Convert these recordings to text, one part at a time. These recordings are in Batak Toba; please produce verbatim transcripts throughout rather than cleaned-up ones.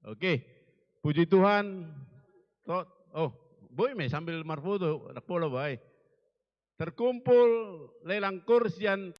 Oke, puji Tuhan. To-, oh, boi ma i sambil marfoto, ndang pola bae. Terkumpul lelang kur sian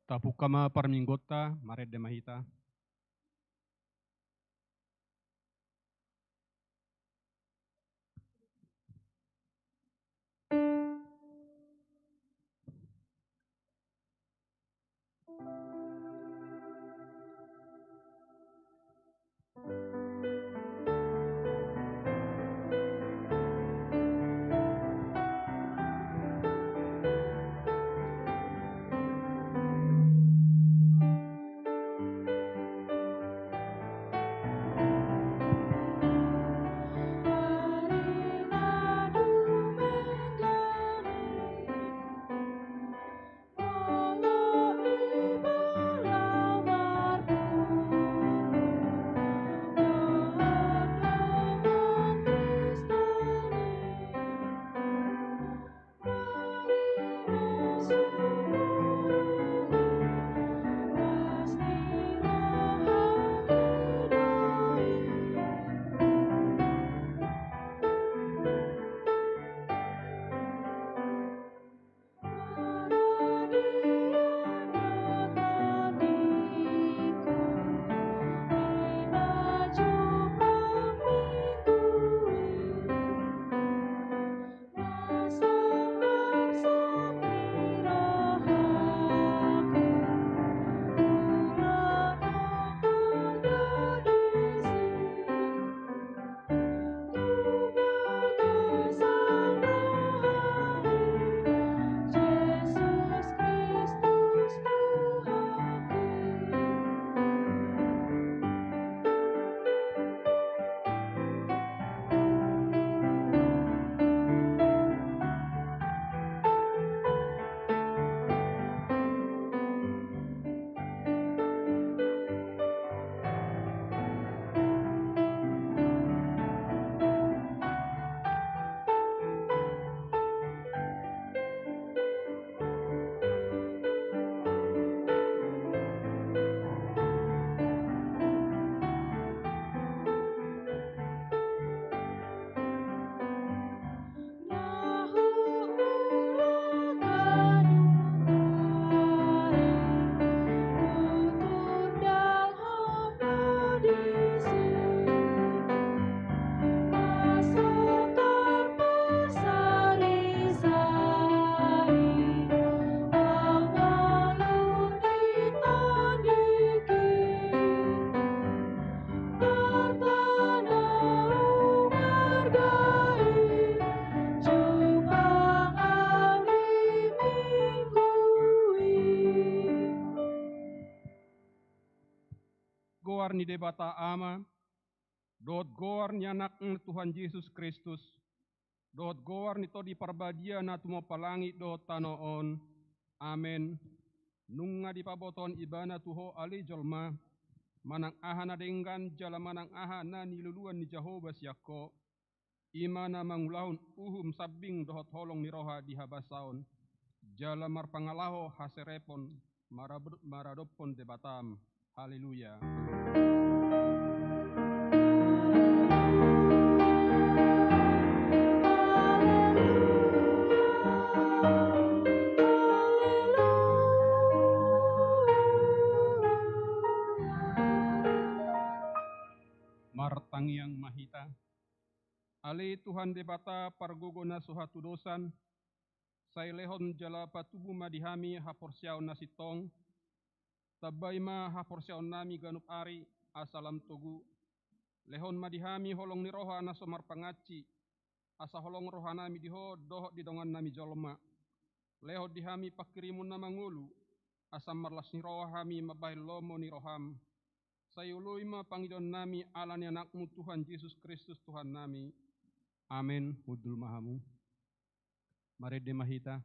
Tapungka ma parmingguonta, marende ma hita. Debata Ama, dohot goar ni Anakmu Tuhan Jesus Kristus, dohot goar ni Tondi Parbadia na tumompa langit dohot tano on. Amen. Nunga dipabotohon Ibana tu ho ale jolma, manang aha na denggan jala manang aha na niluluan ni Jahowa sian ho, i ma na mangulahon uhum sambing dohot holong ni roha di habasaon, jala marpangalaho haserepon marab-, maradophon Debatam. Haleluya. Martangiang ma hita. Ale Tuhan Debata pargogo na so hatudosan, sai lehon jala patubu ma di hami haporseaon na sintong, tambai ma haporseaonnami ganup ari asa lam togu. Lehon ma di hami holong ni roha na so marpangansi, asa holong rohanami di ho dohot di dongannami jolma. Lehon di hami pangkirimon na mangolu, asa marlas ni roha hami mambahen lomo ni roham. Sai oloi ma pangidoannami ala ni Anakmu Tuhan Jesus Kristus Tuhannami. Amen. Hundul ma hamu. Marende ma hita.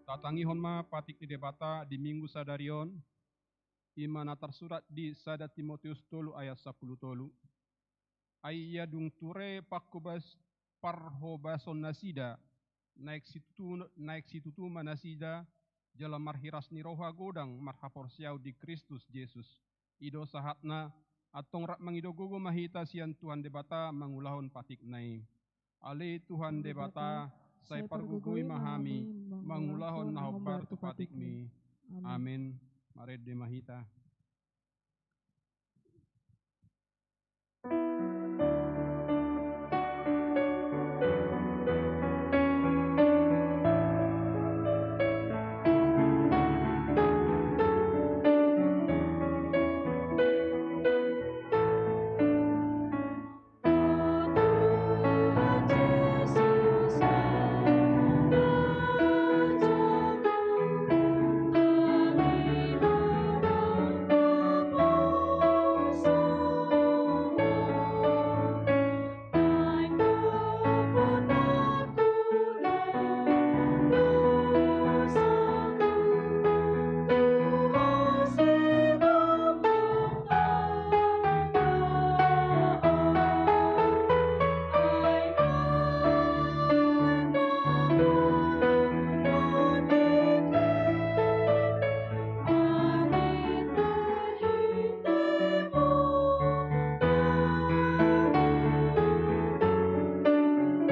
Tatangihon ma patik ni Debata di Minggu sadari on, i ma na tarsurat di sada Timoteus tolu ayat sampulu tolu. Ai ia dung ture parhobas-, parhobasonnasida, naeng situtu, naeng situtu ma nasida, jala marhiras ni roha godang marhaporseaon di Kristus Jesus. I do sahatna, antong rap mangido gogo ma hita sian Tuhan Debata mangulahon patikna i. Ale Tuhan Debata, sai pargogoi ma hami mangulahon na hombar tu patikmi. Amen. Marende ma hita.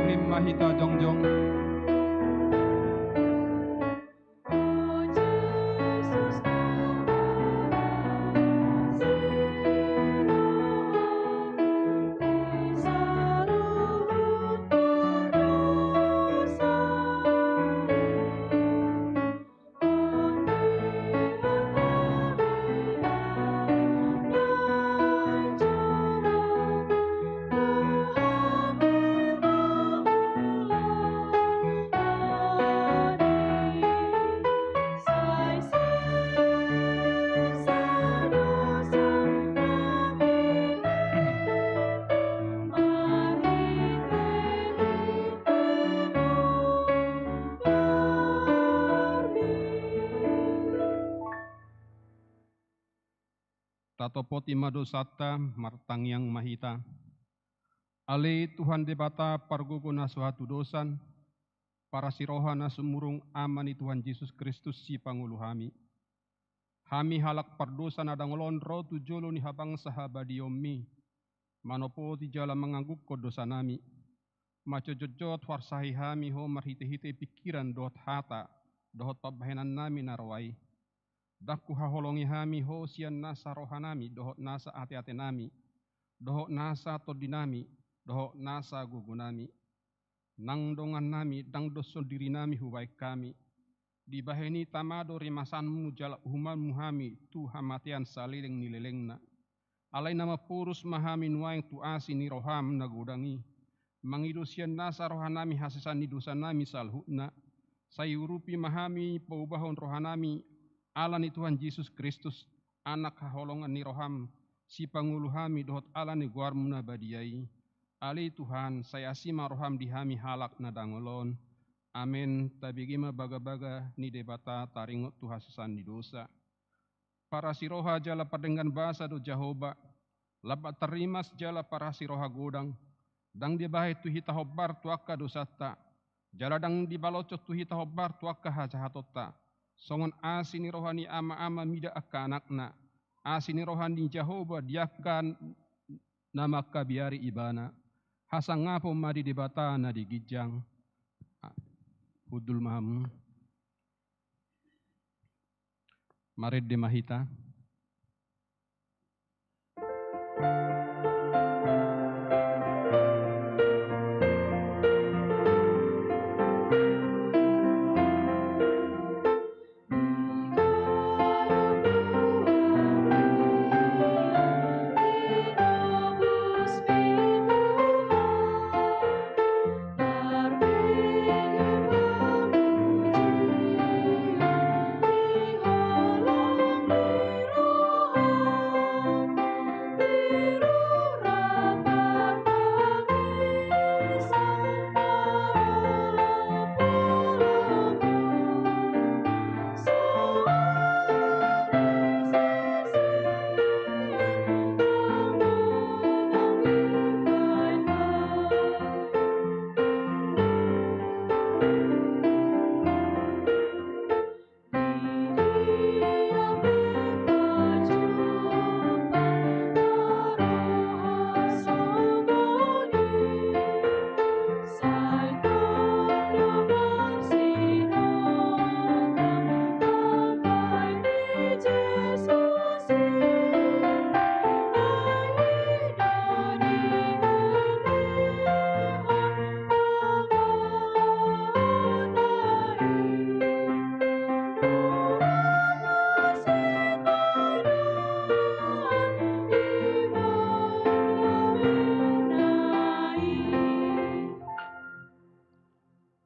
Rim ma hita jongjong. Topoti ma dosanta, martangiang ma hita. Ale Tuhan Debata, pargogo na so hatudosan, parasiroha na sumurung, Ama ni Tuhan Jesus Kristus, sipangolu hami. Hami halak pardosa na dangol on ro tu jolo ni habangsa habadiaonmi, manopoti jala manganggungkon dosanami. Manjotjot huarsahi hami Ho marhitehite pingkiran dohot hata, dohot pambahenannami na roa i. Ndang huhaholongi hami Ho sian nasa rohanami dohot nasa ateatenami, dohot nasa tondinami, dohot nasa gogonami. Nang dongannami, ndang do sondirinami hubahen hami. Dibahen i tama do rimasanmu jala uhumanmu hami tu hamatean saleleng ni lelengna. Alai na mamporus ma hami nuaeng tu asi ni roham na godang i. Mangido sian nasa rohanami hasesaan ni dosanami saluhutna. Sai urupi ma hami paubahon rohanami, ala ni Tuhan Jesus Kristus, Anak haholongan ni roham, sipangolu hami dohot ala ni goarmu na badia i. Ale Tuhan, sai asi ma roham di hami halak na dangol on. Amen. Tabege ma bagabaga ni Debata taringot tu hasesaan ni dosa. Parasiroha jala pardenggan basa do Jahowa, lambat tarrimas jala parasiroha godang. Ndang dibahen tu hita hombar tu angka dosanta, jala ndang dibaloshon tu hita hombar tu angka hajahatonta. Songon asi ni roha ni ama-ama mida angka anakna, asi ni roha ni Jahowa di angka na mangkabiari ibana. Hasangapon ma di Debata na di ginjang. Hundul ma hamu. Marende ma hita.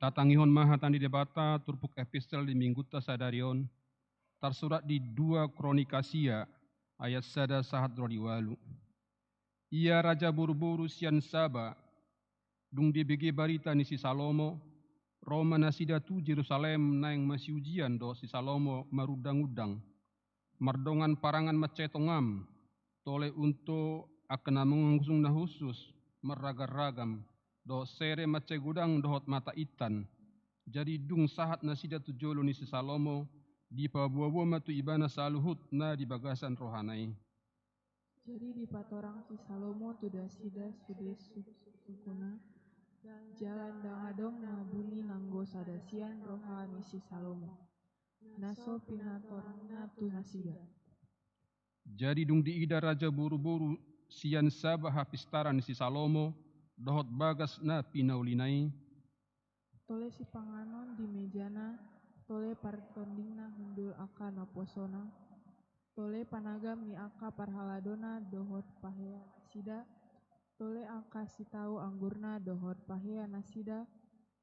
Tatangihon ma hata ni Debata turpuk epistel di minggunta sadari on, tarsurat di dua Kronika sia, ayat sada sahat ro di ualu. Ia raja boruboru sian Saba, dung dibege barita ni si Salomo, ro ma nasida tu Jerusalem naeng masiujian dohot si Salomo marundangundang. Mardongan parangan mansai tongamna, tole untu angka na mangusung na hushus, marragamragam, dohot sere mansai godang dohot mata intan. Jadi dung sahat nasida tu jolo ni si Salomo, dipaboaboa ma tu ibana saluhut na di bagasan rohana i. Jadi dipatorang si Salomo tu nasida sude su-, sungkunna, jala ndang adong na buni nanggo sada sian roha ni si Salomo, na so pinatorangna tu nasida. Jadi dung diida raja boruboru sian Saba hapistaran ni si Salomo, dohot bagas na pinaulina i, tole sipanganon di mejana, tole partondingna hundul angka naposona, tole panagam ni angka parhaladona dohot pahea nasida, tole angka sitau anggurna dohot pahea nasida,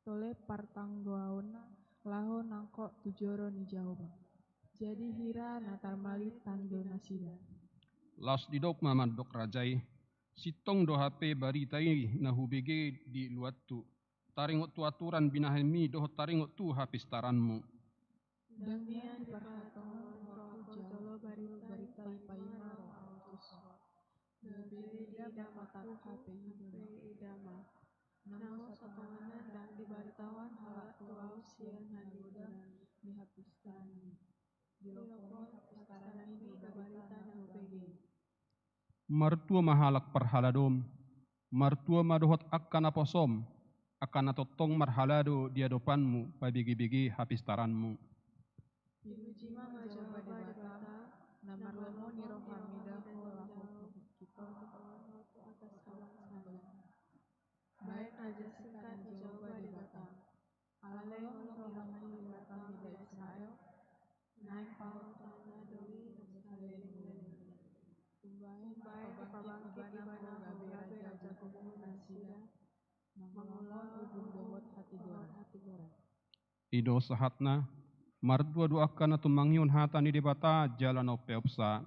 tole partanggoaonna laho nangkok tu joro ni Jahowa. Jadi hira na tarmalit tando nasida. Laos didok ma mandok raja i, sintong do hape barita i na hubege di luathu, taringot tu aturan binahenmi dohot taringot tu hapistaranmu. Ndang nian diparhatongkon rohangku jolo bari-, barita i paima ro ahu tu Ida ma, Tuhan, hape ida ma. Nang on satonga nandang dibaritaon halak tu ahu sian hagodan ni hapistaran i. Dilopot hapistaran i di barita na hubege. Martua ma halak parhaladom, martua ma dohot angka naposom, angka na tongtong marhalado di adopanmu pabege-bege hapistaranmu. Pinuji ma Jahowa Debata, na marlomo ni roha mida ho laho pahingkit on tu atas habangsahan. Baen raja singkat ni Jahowa Debata. Alai holong ni roha ni Debata mida Israel, naeng pahothonna do i saleleng-leleng. Umbaen dipabangkit ibana ho gabe raja gogoi nasida, mangulahon uhum dohot hatigoran. I do sahatna, martua do angka na tumangihon hata ni Debata jala na umpeopsa.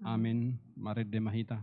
Amin. Marende ma hita.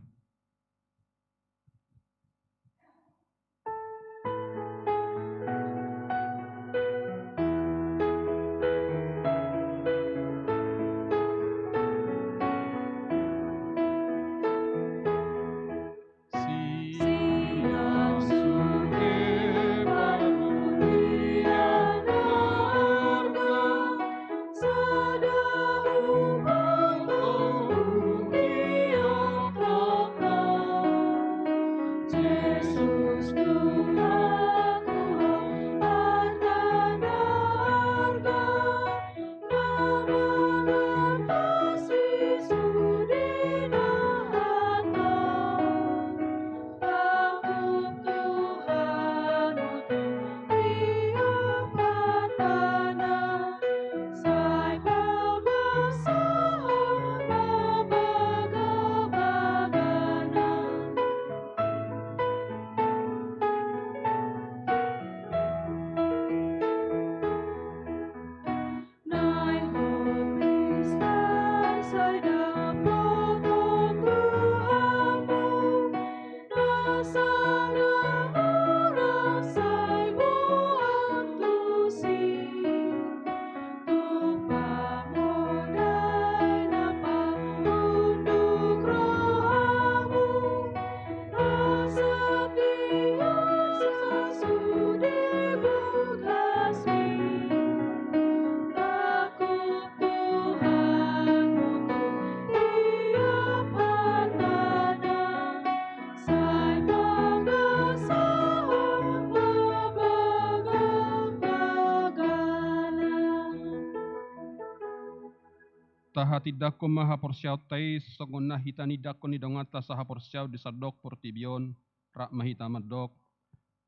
Tahatindangkon ma haporseaonta i songon na hita nindangkon ni donganta sahaporseaon di sandok portibi on, rap ma hita mandok.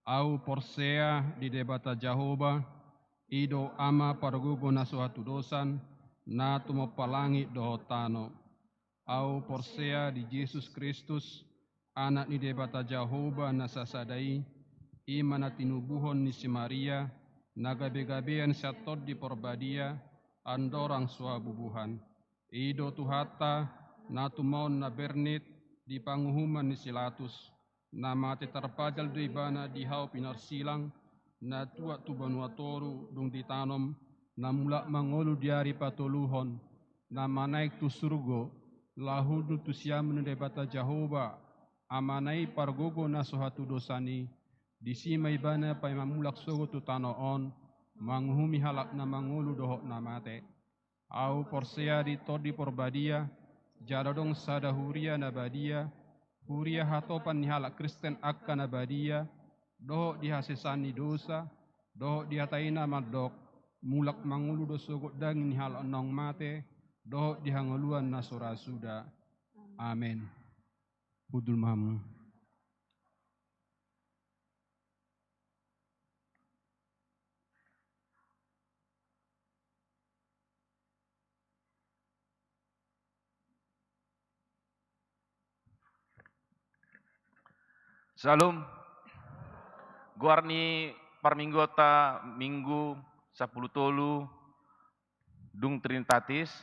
Ahu porsea di Debata Jahowa, i do Ama pargogo na so hatudosan, na tumompa langit dohot tano. Ahu porsea di Jesus Kristus, Anak ni Debata Jahowa na sasada i, i ma na tinubuhon ni si Maria, na gabe-gabean sian Tondi Porbadia, andorang so habubuhan. I do Tuhanta, na tumaon na bernit di panguhuman ni si Latus, na mate tarpajal do ibana di hau pinarsilang, na tuat tu banua toru dung ditanom, na mulak mangolu di ari patoluhon, na manaek tu surgo, laho hundul tu siamun ni Debata Jahowa, Amana i pargogo na so hatudosan i, disi ma ibana paima mulak sogot tu tano on, manguhumi halak na mangolu dohot na mate. Ahu porsea di Tondi Porbadia, jala adong sada huria na badia, huria hatopan ni halak Kristen angka na badia, dohot di hasesaan ni dosa, dohot di hata i na mandok, mulak mangolu do sogot daging ni halak naung mate, dohot di hangoluan na so ra suda. Amen. Hundul ma hamu. Syalom. Goar ni parmingguonta Minggu sampulu tolu dung Trinitatis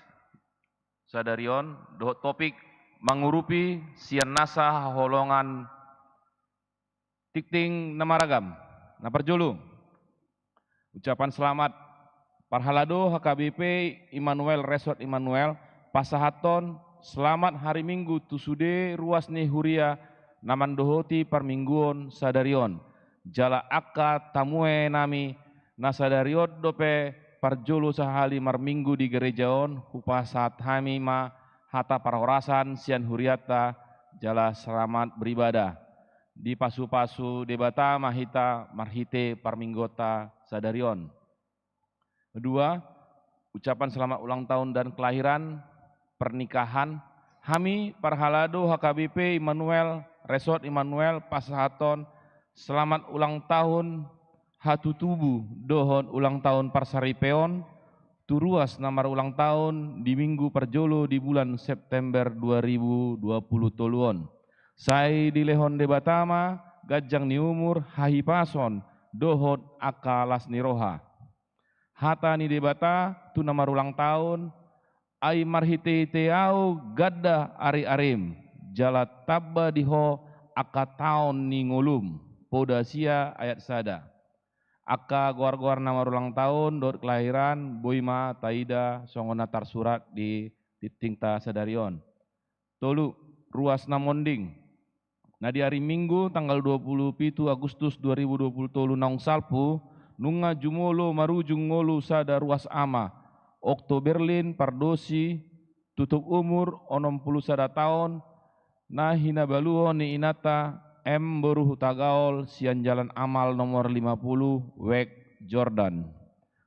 sadari on, dohot topik mangurupi sian nasa haholongan tingting na maragam. Na parjolo, ucapan selamat parhalado H K B P Immanuel Resort Immanuel pasahathon Selamat hari Minggu tu sude ruas ni huria na mandohoti parmingguon sadari on. Jala angka tamuenami, na sadari on dope parjolo sahali marminggu di gereja on, hupasahat hami ma hata parhorasan sian hurianta, jala selamat beribadah. Dipasupasu Debata ma hita marhite parmingguonta sadari on. Dua, ucapan selamat ulang tahun dan kelahiran pernikahan. Hami parhalado H K B P Immanuel, Resort Immanuel, pasahathon selamat ulang tahun hatutubu dohot ulang tahun parsaripeon tu ruas na marulang tahun di minggu parjolo di bulan September dua ribu dua puluh tolu on. Sai dilehon Debata ma ganjang ni umur, hahipason dohot angka las ni roha. Hata ni Debata tu na marulang tahun: Ai marhitehite Ahu ganda ariarim, jala tamba di ho angka taon ni ngolum. Poda sia ayat sada. Angka goargoar na marulang tahun dohot kelahiran boi ma taida songon na tarsurat di tingtingta sadari on. Tolu, ruas na monding. Na di ari Minggu tanggal dua puluh pitu Agustus dua ribu dua puluh tolu naung salpu, nunga jumolo marujung ngolu sada ruas ama, Okto Berlin Pardosi, tutup umur onom pulu sada taon, na hinabaluhon ni inanta M boru Hutagaol sian Jalan Amal nomor lima pulu, Wijk Jordan.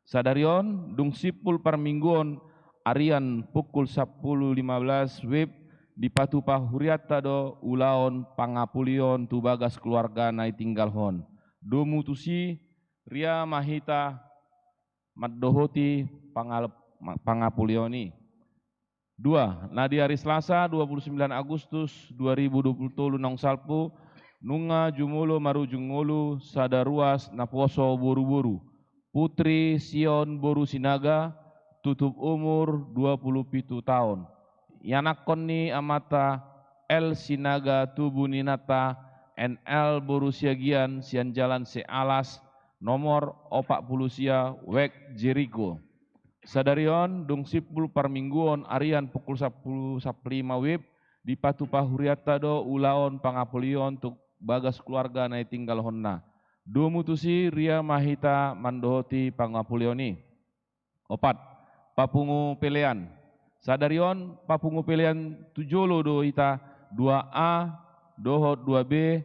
Sadari on, dung simpul parmingguon arian pukul sampulu lima belas wib, dipatupa hurianta do ulaon pangapulion tu bagas keluarga na ditinggalhon. Domu tusi, ria ma hita mandohoti pangal-, pangapulion i. Dua, na di ari Selasa dua pulu sembilan Agustus dua ribu dua pulu tolu naung salpu, nunga jumolo marujung ngolu sada ruas naposo boruboru, Putri Sion boru Sinaga, tutup umur dua pulu pitu taon. Ianakhon ni amanta L Sinaga, tubu ni inanta N L boru Siagian, sian Jalan Sealas nomor opat pulu sia, Wijk Jeriko. Sadari on, dung simpul parmingguon arian pukul sampulu sampulu lima wib, dipatupa hurianta do ulaon pangapulion tu bagas keluarga na ditinggalhonna. Domu tusi, ria ma hita mandohoti pangapulion i. Opat, papungu pelean. Sadari on papungu pelean tu jolo do hita, dua A dohot dua B,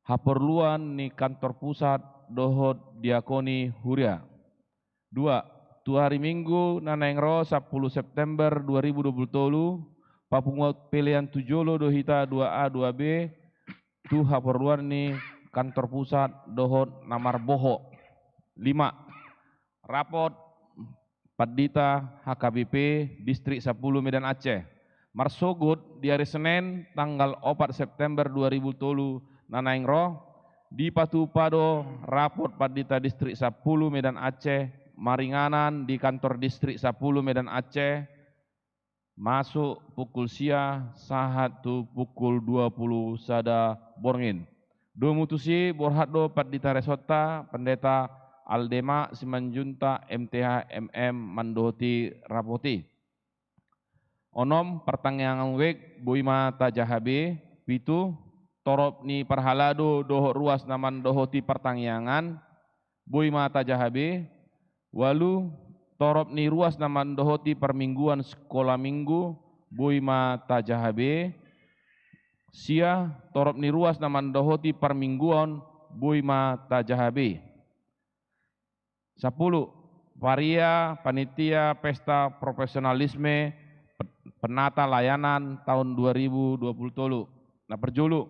haporluan ni kantor pusat dohot diakoni huria. Dua, tu hari Minggu na naeng ro sampulu September dua ribu dua pulu tolu, papungu pelean tu jolo do hita, dua A dua B, tu haporluan ni kantor pusat dohot na marboho. Lima, rapot pandita H K B P Distrik sampulu Medan Aceh. Marsogot di ari Senen tanggal opat September dua ribu tolu na naeng ro, dipatupa do rapot pandita Distrik sampulu Medan Aceh maringanan di kantor Distrik sampulu Medan Aceh, masuk pukul sia sahat tu pukul dua pulu sada borngin. Domu tusi, borhat do pandita resonta, Pendeta Aldema Simanjuntak, M T H, M M, mandohoti rapot i. Onom, partangiangan wijk boi ma tajaha be. Pitu, torop ni parhalado dohot ruas na mandohoti partangiangan boi ma tajaha be. Ualu, torop ni ruas na mandohoti parmingguan sikola minggu boi ma tajaha be. Sia, torop ni ruas na mandohoti parmingguon boi ma tajaha be. Sampulu, paria panitia pesta profesionalisme pe-, penata layanan tahun dua ribu dua pulu tolu. Na parjolo,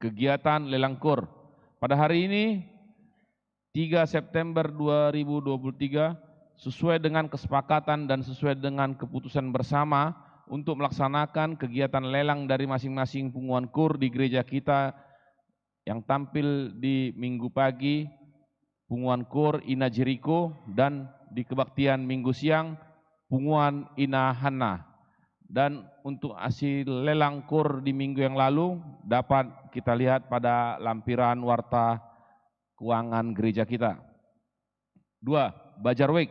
kegiatan lelang kur. Pada hari ini, tiga September dua ribu dua puluh tiga, sesuai dengan kesepakatan dan sesuai dengan keputusan bersama untuk melaksanakan kegiatan lelang dari masing-masing punguan kur di gereja kita yang tampil di Minggu pagi, punguan kur Ina Jeriko, dan di kebaktian Minggu siang, punguan Ina Hanna. Dan untuk hasil lelang kur di minggu yang lalu dapat kita lihat pada lampiran warta keuangan gereja kita. Dua, bazar wijk.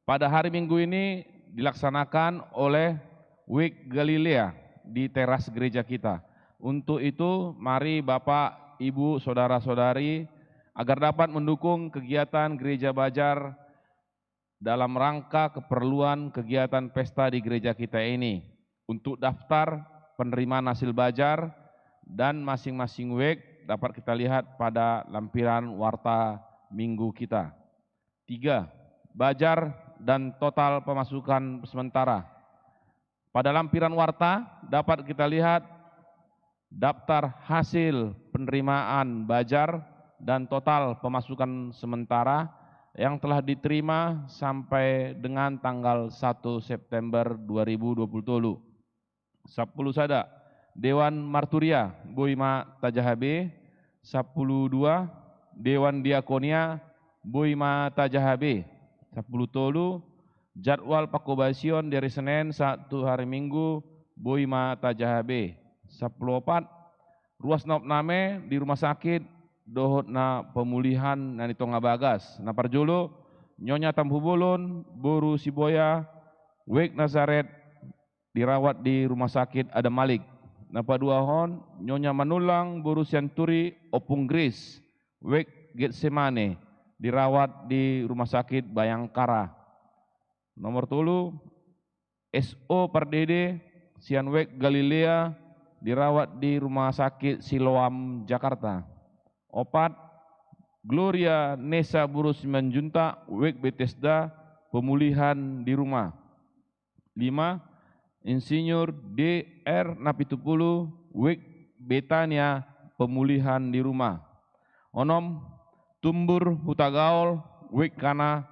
Pada hari Minggu ini, dilaksanakan oleh Wake Galilea di teras gereja kita. Untuk itu, mari Bapak, Ibu, Saudara-saudari, agar dapat mendukung kegiatan Gereja Bajar dalam rangka keperluan kegiatan pesta di gereja kita ini. Untuk daftar penerimaan hasil bajar dan masing-masing wake dapat kita lihat pada lampiran warta minggu kita. Tiga, bajar dan total pemasukan sementara. Pada lampiran warta dapat kita lihat daftar hasil penerimaan bajar dan total pemasukan sementara yang telah diterima sampai dengan tanggal satu September dua ribu dua puluh tolu. Sampulu sada, Dewan Marturia, boi ma tajaha be. Sampulu dua, Dewan Diakonia, boi ma tajaha be. Sampulu tolu, jadwal pangkobasion di hari Senin sahat tu hari Minggu, boi ma tajaha be. Sampulu opat, ruas na opname di rumah sakit dohot na pemulihan na di tonga bagas. Na parjolo, Nyonya Tampubolon, boru Siboya, wake Nasaret, dirawat di Rumah Sakit Adam Malik. Na paduahon, Nyonya Manullang, boru Sianturi, Ompung Grace, wake Getsemane, dirawat di Rumah Sakit Bayangkara. Nomor tolu, S O Pardede, sian wake Galilea, dirawat di Rumah Sakit Siloam, Jakarta. Opat, Gloria Nesa, boru Simanjuntak, wake Bethesda, pemulihan di rumah. Lima, Insinyur D R Napitupulu, wake Betania, pemulihan di rumah. Onom, Tumbur Hutagaol, wake Kana,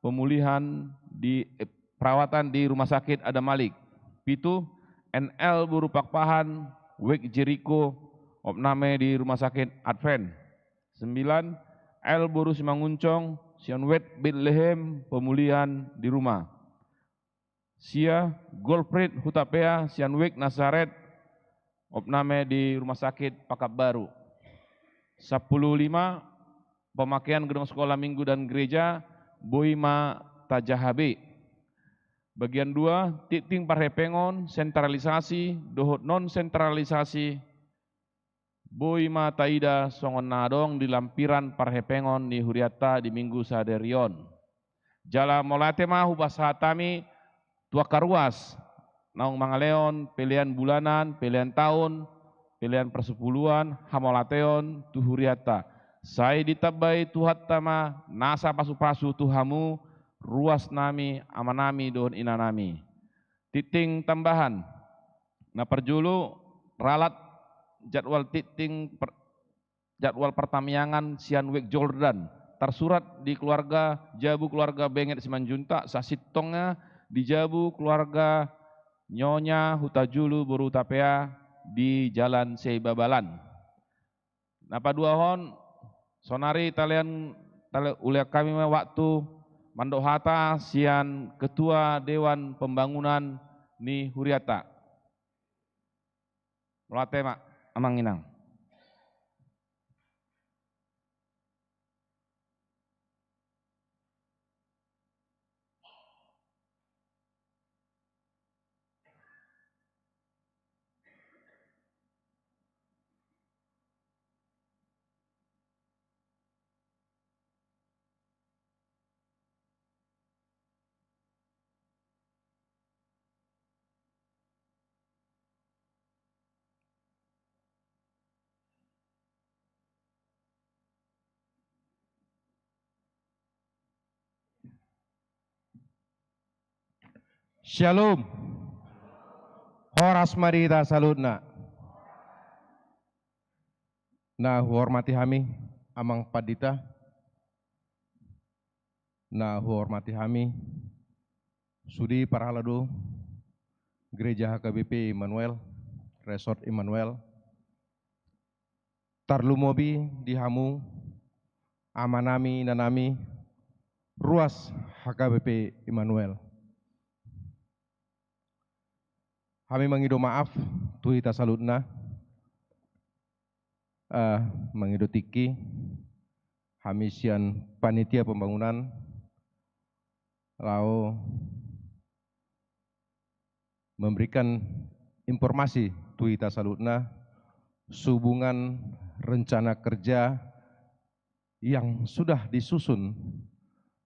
pemulihan di, eh, perawatan di Rumah Sakit Adam Malik. Pitu, N L boru Pakpahan, wake Jeriko, opname di Rumah Sakit Advent. Sembilan, L boru Simangunsong, sian wake Betlehem, pemulihan di rumah. Sia, Golfried Hutapea, sian wake Nasaret, opname di Rumah Sakit Pakanbaru. Sampulu lima, pemakaian gedung sekolah minggu dan gereja, boi ma tajaha be. Bagian dua, tingting parhepengon, sentralisasi dohot non sentralisasi, boi ma taida songon na adong di lampiran parhepengon ni hurianta di minggu sadari on. Jala mauliate ma hupasahat hami tu angka ruas naung mangalehon pelean bulanan, pelean taon, pelean parsapuluan, hamauliateon tu hurianta. Sai ditambai Tuhanta ma nasa pasupasu tu hamu, ruas nami, ama nami dohot ina nami. Tingting tambahan. Na parjolo, ralat jadwal tingting per-, jadwal partamiangan sian wake Jordan. Tarsurat di keluarga, jabu keluarga Benget Simanjuntak, sasintongna di jabu keluarga Nyonya Hutajulu boru Hutapea di Jalan Seibabalan. Na paduahon, saonari talean, tale-, ulean hami ma waktu mandok hata sian Ketua Dewan Pembangunan ni hurianta. Mauliate ma, Amang Inang. Syalom. Horas ma di hita saluhutna. Na huhormati hami, Amang Pandita. Na huhormati hami, sude parhalado Gereja H K B P Immanuel, Resort Immanuel. Tarlumobi di hamu, ama nami, ina nami, ruas H K B P Immanuel. Hami mangido maaf tu hita saluhutna, eh, mangido tingki, hami sian panitia pembangunan, laho memberikan informasi tu hita saluhutna sehubungan rencana kerja yang sudah disusun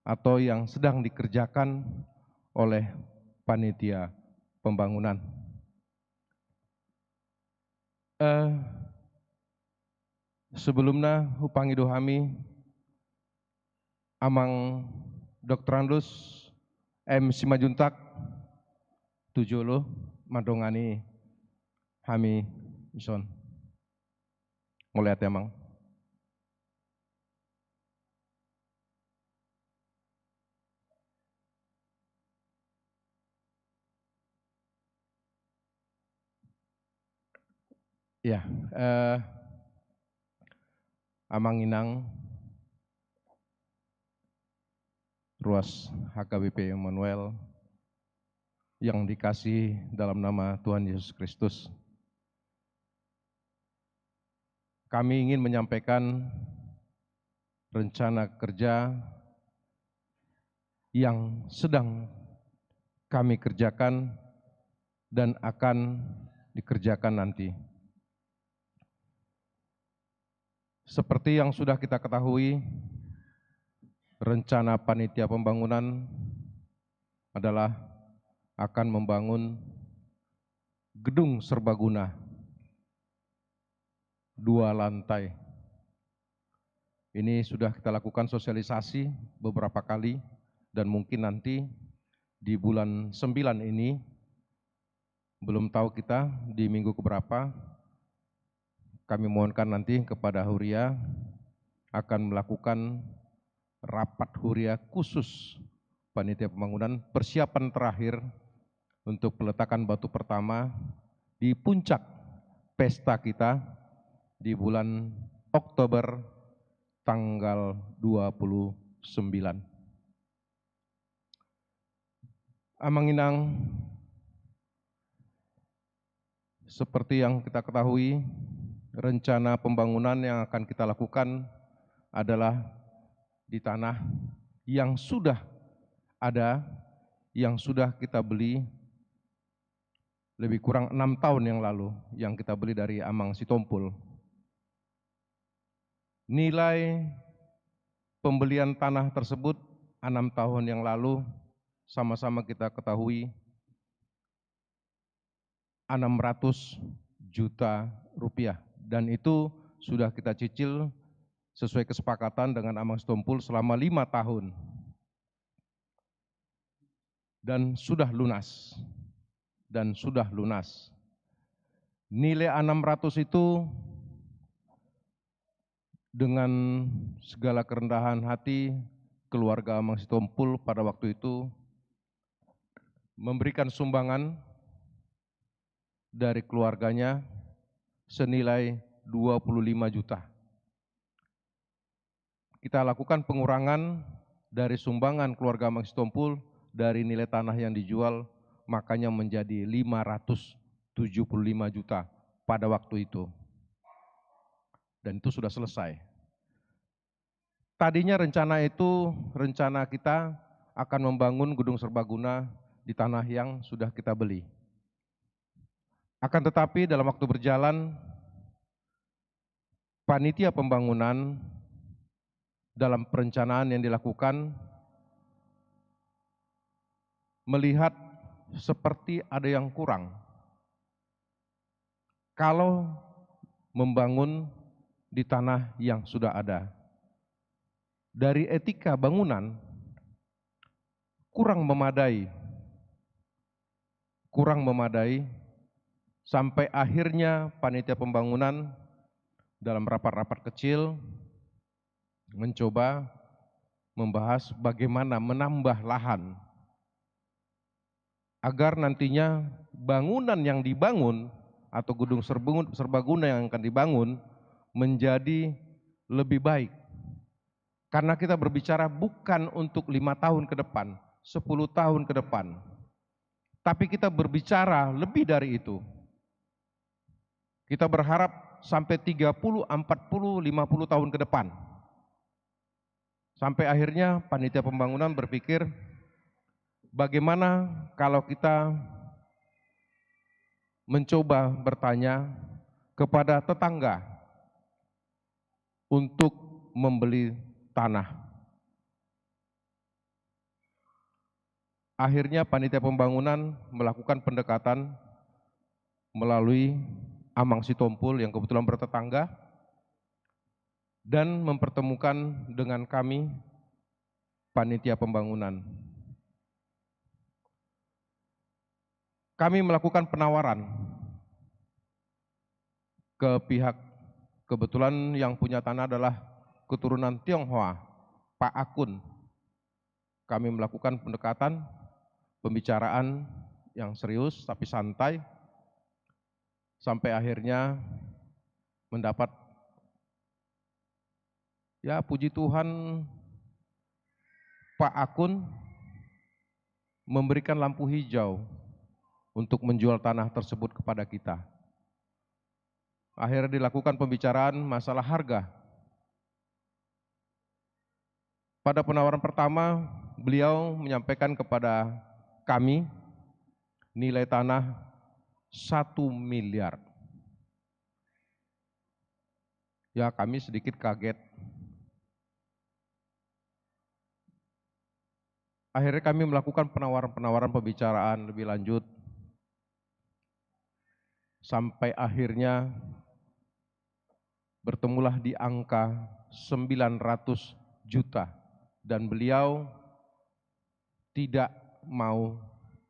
atau yang sedang dikerjakan oleh panitia pembangunan. Eh, sebelumna hupangido hami Amang Doktorandus M Simanjuntak tu jolo mandongani hami dison. Mauliate, Amang. Ya, eh, Amang Inang, ruas H K B P Immanuel yang dikasihi dalam nama Tuhan Yesus Kristus. Kami ingin menyampaikan rencana kerja yang sedang kami kerjakan dan akan dikerjakan nanti. Seperti yang sudah kita ketahui, rencana panitia pembangunan adalah akan membangun gedung serbaguna dua lantai. Ini sudah kita lakukan sosialisasi beberapa kali, dan mungkin nanti di bulan sembilan ini, belum tahu kita di minggu keberapa, kami mohonkan nanti kepada Huria akan melakukan rapat Huria khusus panitia pembangunan, persiapan terakhir untuk peletakan batu pertama di puncak pesta kita di bulan Oktober tanggal dua puluh sembilan. Amang Inang, seperti yang kita ketahui, rencana pembangunan yang akan kita lakukan adalah di tanah yang sudah ada, yang sudah kita beli lebih kurang enam tahun yang lalu, yang kita beli dari Amang Sitompul. Nilai pembelian tanah tersebut enam tahun yang lalu, sama-sama kita ketahui, enam ratus juta rupiah. Dan itu sudah kita cicil sesuai kesepakatan dengan Amang Sitompul selama lima tahun. Dan sudah lunas. Dan sudah lunas. Nilai enam ratus itu, dengan segala kerendahan hati, keluarga Amang Sitompul pada waktu itu memberikan sumbangan dari keluarganya senilai dua puluh lima juta. Kita lakukan pengurangan dari sumbangan keluarga Amang Sitompul dari nilai tanah yang dijual, makanya menjadi lima ratus tujuh puluh lima juta pada waktu itu. Dan itu sudah selesai. Tadinya rencana itu, rencana kita akan membangun gedung serbaguna di tanah yang sudah kita beli. Akan tetapi, dalam waktu berjalan, panitia pembangunan dalam perencanaan yang dilakukan melihat seperti ada yang kurang kalau membangun di tanah yang sudah ada. Dari etika bangunan kurang memadai, kurang memadai, sampai akhirnya panitia pembangunan dalam rapat-rapat kecil mencoba membahas bagaimana menambah lahan agar nantinya bangunan yang dibangun atau gedung serbu-, serbaguna yang akan dibangun menjadi lebih baik. Karena kita berbicara bukan untuk lima tahun ke depan, sepuluh tahun ke depan, tapi kita berbicara lebih dari itu. Kita berharap sampai tiga puluh, empat puluh, lima puluh tahun ke depan. Sampai akhirnya panitia pembangunan berpikir, bagaimana kalau kita mencoba bertanya kepada tetangga untuk membeli tanah. Akhirnya panitia pembangunan melakukan pendekatan melalui Amang Sitompul yang kebetulan bertetangga dan mempertemukan dengan kami panitia pembangunan. Kami melakukan penawaran ke pihak, kebetulan yang punya tanah adalah keturunan Tionghoa, Pak Akun. Kami melakukan pendekatan, pembicaraan yang serius tapi santai, sampai akhirnya mendapat, ya, puji Tuhan, Pak Akun memberikan lampu hijau untuk menjual tanah tersebut kepada kita. Akhirnya dilakukan pembicaraan masalah harga. Pada penawaran pertama, beliau menyampaikan kepada kami nilai tanah satu miliar. Ya, kami sedikit kaget. Akhirnya kami melakukan penawaran-penawaran, pembicaraan lebih lanjut, sampai akhirnya bertemulah di angka sembilan ratus juta, dan beliau tidak mau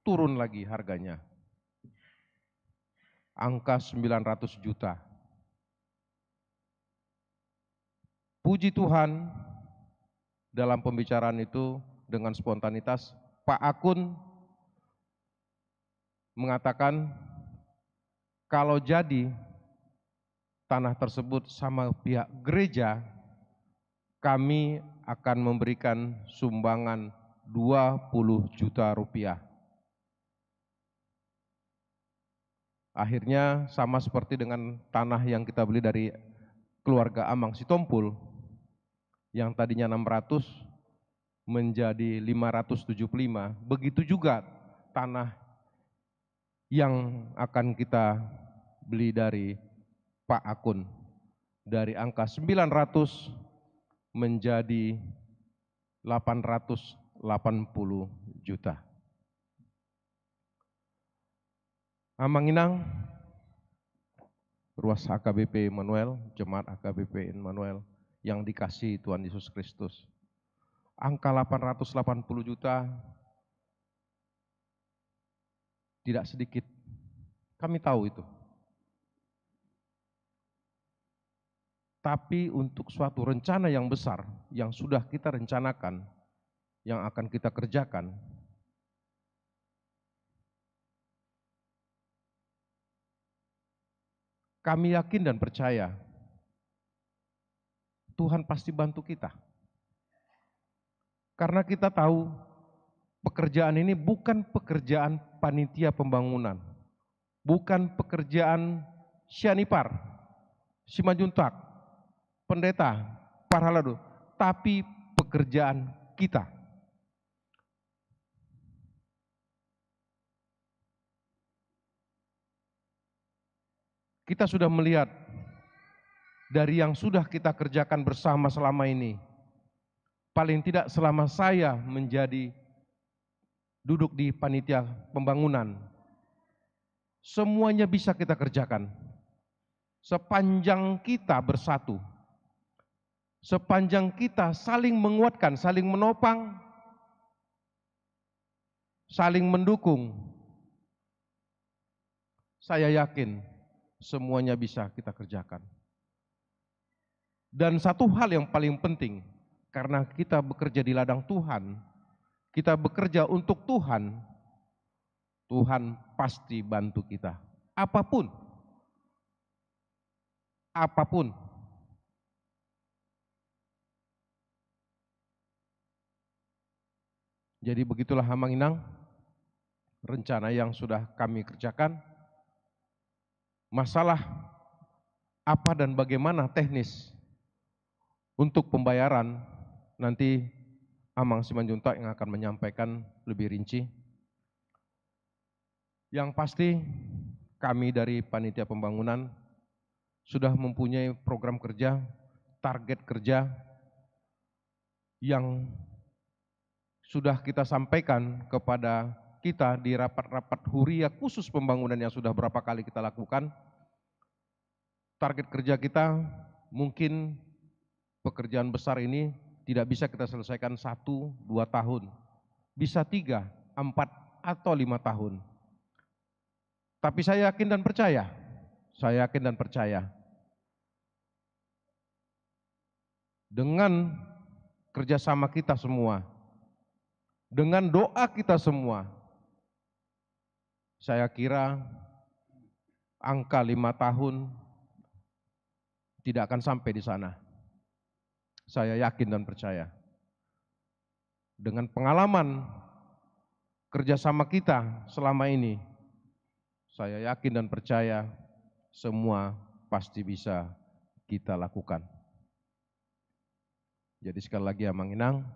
turun lagi harganya. Angka sembilan ratus juta. Puji Tuhan, dalam pembicaraan itu dengan spontanitas, Pak Akun mengatakan, "Kalau jadi tanah tersebut sama pihak gereja, kami akan memberikan sumbangan dua puluh juta rupiah." Akhirnya sama seperti dengan tanah yang kita beli dari keluarga Amang Sitompul, yang tadinya enam ratus menjadi lima ratus tujuh puluh lima. Begitu juga tanah yang akan kita beli dari Pak Akun, dari angka sembilan ratus menjadi delapan ratus delapan puluh juta. Amang inang, ruas H K B P Immanuel, jemaat H K B P Immanuel yang dikasihi Tuhan Yesus Kristus, angka delapan ratus delapan puluh juta tidak sedikit. Kami tahu itu. Tapi untuk suatu rencana yang besar, yang sudah kita rencanakan, yang akan kita kerjakan, kami yakin dan percaya Tuhan pasti bantu kita. Karena kita tahu pekerjaan ini bukan pekerjaan panitia pembangunan, bukan pekerjaan Sianipar, Simanjuntak, pendeta, parhalado, tapi pekerjaan kita. Kita sudah melihat dari yang sudah kita kerjakan bersama selama ini, paling tidak selama saya menjadi duduk di panitia pembangunan, semuanya bisa kita kerjakan sepanjang kita bersatu, sepanjang kita saling menguatkan, saling menopang, saling mendukung. Saya yakin semuanya bisa kita kerjakan. Dan satu hal yang paling penting, karena kita bekerja di ladang Tuhan, kita bekerja untuk Tuhan, Tuhan pasti bantu kita. Apapun. Apapun. Jadi begitulah Amang Inang, rencana yang sudah kami kerjakan. Masalah apa dan bagaimana teknis untuk pembayaran, nanti Amang Simanjuntak yang akan menyampaikan lebih rinci. Yang pasti, kami dari panitia pembangunan sudah mempunyai program kerja, target kerja yang sudah kita sampaikan kepada kita di rapat-rapat huria khusus pembangunan yang sudah berapa kali kita lakukan. Target kerja kita mungkin pekerjaan besar ini tidak bisa kita selesaikan satu, dua tahun. Bisa tiga, empat, atau lima tahun. Tapi saya yakin dan percaya, saya yakin dan percaya, dengan kerjasama kita semua, dengan doa kita semua, saya kira angka lima tahun tidak akan sampai di sana. Saya yakin dan percaya. Dengan pengalaman kerjasama kita selama ini, saya yakin dan percaya semua pasti bisa kita lakukan. Jadi sekali lagi, Amang Inang,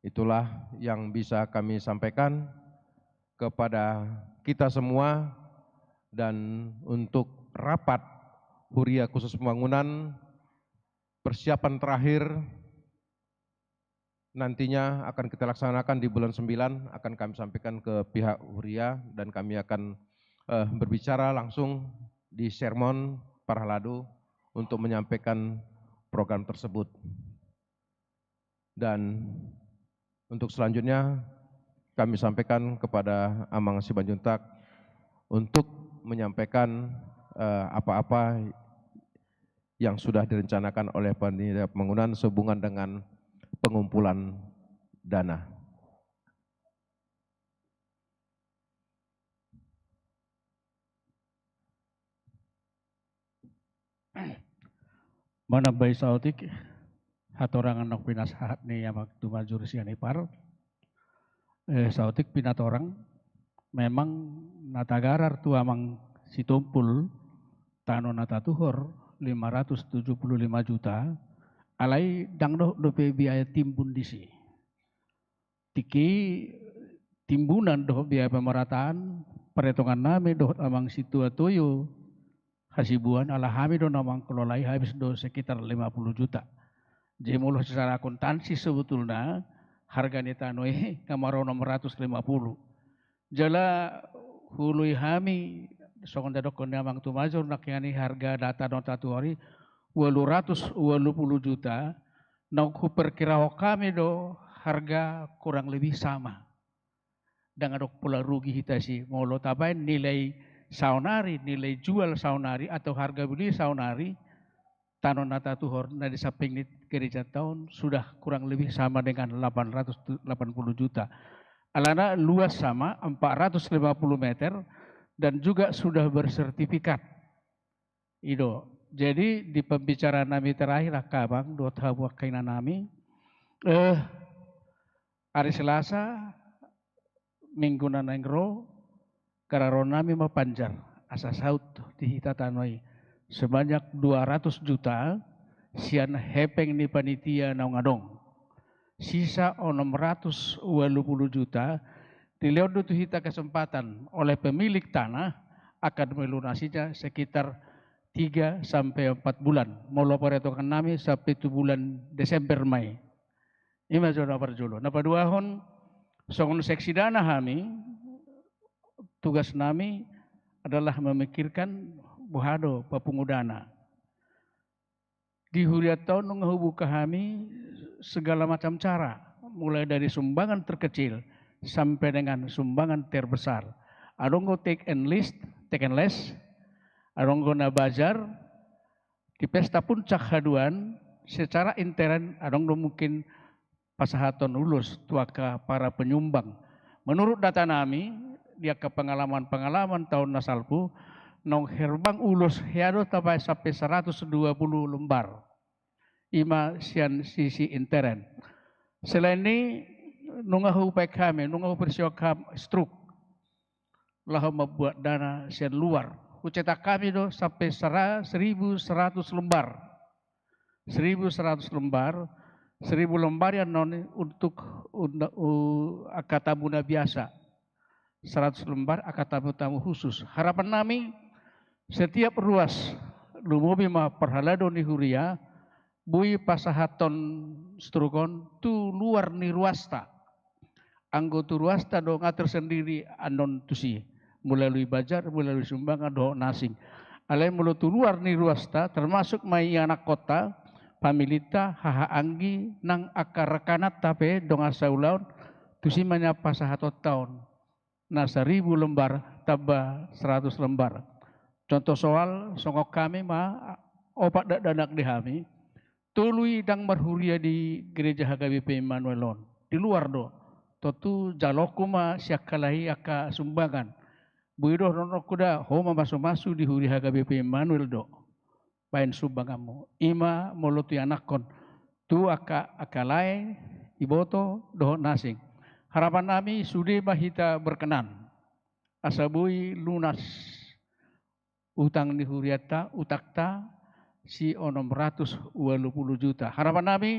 itulah yang bisa kami sampaikan kepada kita semua. Dan untuk rapat huria khusus pembangunan, persiapan terakhir nantinya akan kita laksanakan di bulan sembilan, akan kami sampaikan ke pihak huria dan kami akan, eh, berbicara langsung di sermon parhalado untuk menyampaikan program tersebut. Dan untuk selanjutnya kami sampaikan kepada Amang Simanjuntak untuk menyampaikan, eh, apa-apa yang sudah direncanakan oleh panitia pembangunan sehubungan dengan pengumpulan dana. Manambai saotik hatorangan na pinasahat ni Amang Tumajur sian Ipar. Eh, saotik pinatorang, memang na tagarar tu Amang Sitompul tano na tatuhor lima ratus tujuh puluh lima juta, alai ndang dohot dope biaya timbun disi. Tingki timbunan dohot biaya pemerataan, parhitongan nami dohot Amang Situa Toyo Hasibuan, ala hami do na mangkolai, habis do sekitar lima puluh juta. Jadi molo secara akuntansi sebetulna harga ni tano i nga maro enam ratus lima puluh. Jala huoloi hami, songon na didokkon ni Amang Tumajur, nangkiningan i harga data na tatuhor i ualu ratus ualu puluh juta, naung huperkirahon hami do harga kurang lebih sama. Ndang adong pola rugi hita disi, molo tabaen nilai saonari, nilai jual saonari, atau harga beli saonari, tano na tatuhor na di samping ni gerejanta on sudah kurang lebih sama dengan delapan ratus delapan puluh juta. Alana luas sama, empat ratus lima puluh meter, dan juga sudah bersertifikat. I do. Jadi di pembicaraan nami terakhir, angka abang dohot hamu angka inanami, eh, ari Selasa minggu na naeng ro, gararon nami ma panjar asa saut di hita tano i sebanyak dua ratus juta sian hepeng ni panitia naung adong. Sisa enam ratus ualu puluh juta, dilehon do tu hita kesempatan oleh pemilik tanah akan melunasinya sekitar tiga sampai empat bulan. Molo parhitongan nami sampai tu bulan Desember ma i. I ma jo na parjolo. Na paduahon, songon seksi dana hami, tugas nami adalah memikirkan boha do papungu dana. Di hurianta on nunga hubuka hami segala macam cara, mulai dari sumbangan terkecil sampai dengan sumbangan terbesar. Adong do take and list, take and less, adong do na bazar, di pesta puncak haduan, secara intern adong do mungkin pasahaton ulos tu angka para penyumbang. Menurut data nami, di angka pengalaman-pengalaman taon na salpu, naung herbang ulos hea do tabaen sampe saratus dua puluh lembar. I ma sian sisi intern. Selain i, nunga hupaik hami, nunga hupersiaon hami struk laho mambuat dana sian luar. Hucetak hami do sampe sara-, seribu seratus lembar. Seribu seratus lembar, seribu lembar i annon untuk unda-, u-, angka tamu na biasa. Seratus lembar angka tamu-tamu khusus. Harapan nami, Setiap ruas, lumobi ma parhalado ni huria, boi pasahathon struk on tu luar ni ruasta. Anggo tu ruasta do nga tersendiri annon tusi, melalui bajar, melalui sumbangan dohot na asing. Alai molo tu luar ni ruasta, termasuk ma ianakhonta, familinta, haha anggi, nang angka rekananta pe dongan saulaon, tusi ma nian pasahatonta on. Na saribu lembar tamba seratus lembar. Contoh soal, songon hami ma, opat dakdanak di hami, tolu i ndang marhuria di gereja H K B P Immanuel on. Di luar do. Tontu jaloonku ma sian halak i angka sumbangan. Boi do dohononku da, ho ma masumasu di huria H K B P Immanuel do. Baen sumbanganmu. I ma molo tu ianakhon. Tu angka, angka lae, iboto, dohot na asing. Harapan nami sude ma hita berkenan. Asa boi lunas utang ni hurianta, utangta, si onom ratus ualu pulu juta. Harapan nami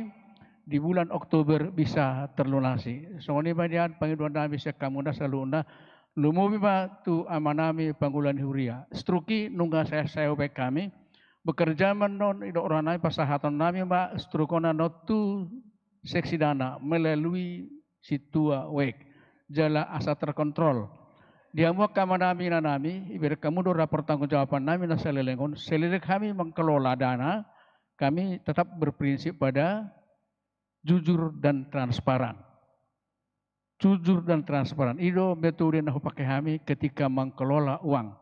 di bulan Oktober bisa terlunasi. Songon i ma nian pangidoan nami sian hamuna saluhutna, lumobi ma tu ama nami pangula ni huria. Struk i nunga sae-sae hubaen hami, bekerja ma annon, didok roha nami, pasahaton nami ma struk on annon tu seksi dana melalui sintua wek, jala asa terkontrol. Di hamu angka ama nami, ina nami, ibereng hamu do ra pertanggungjawaban nami na saleleng on, saleleng hami mengkelola dana, kami tetap berprinsip pada jujur dan transparan. Jujur dan transparan. I do metode na hupake hami ketika mengkelola uang.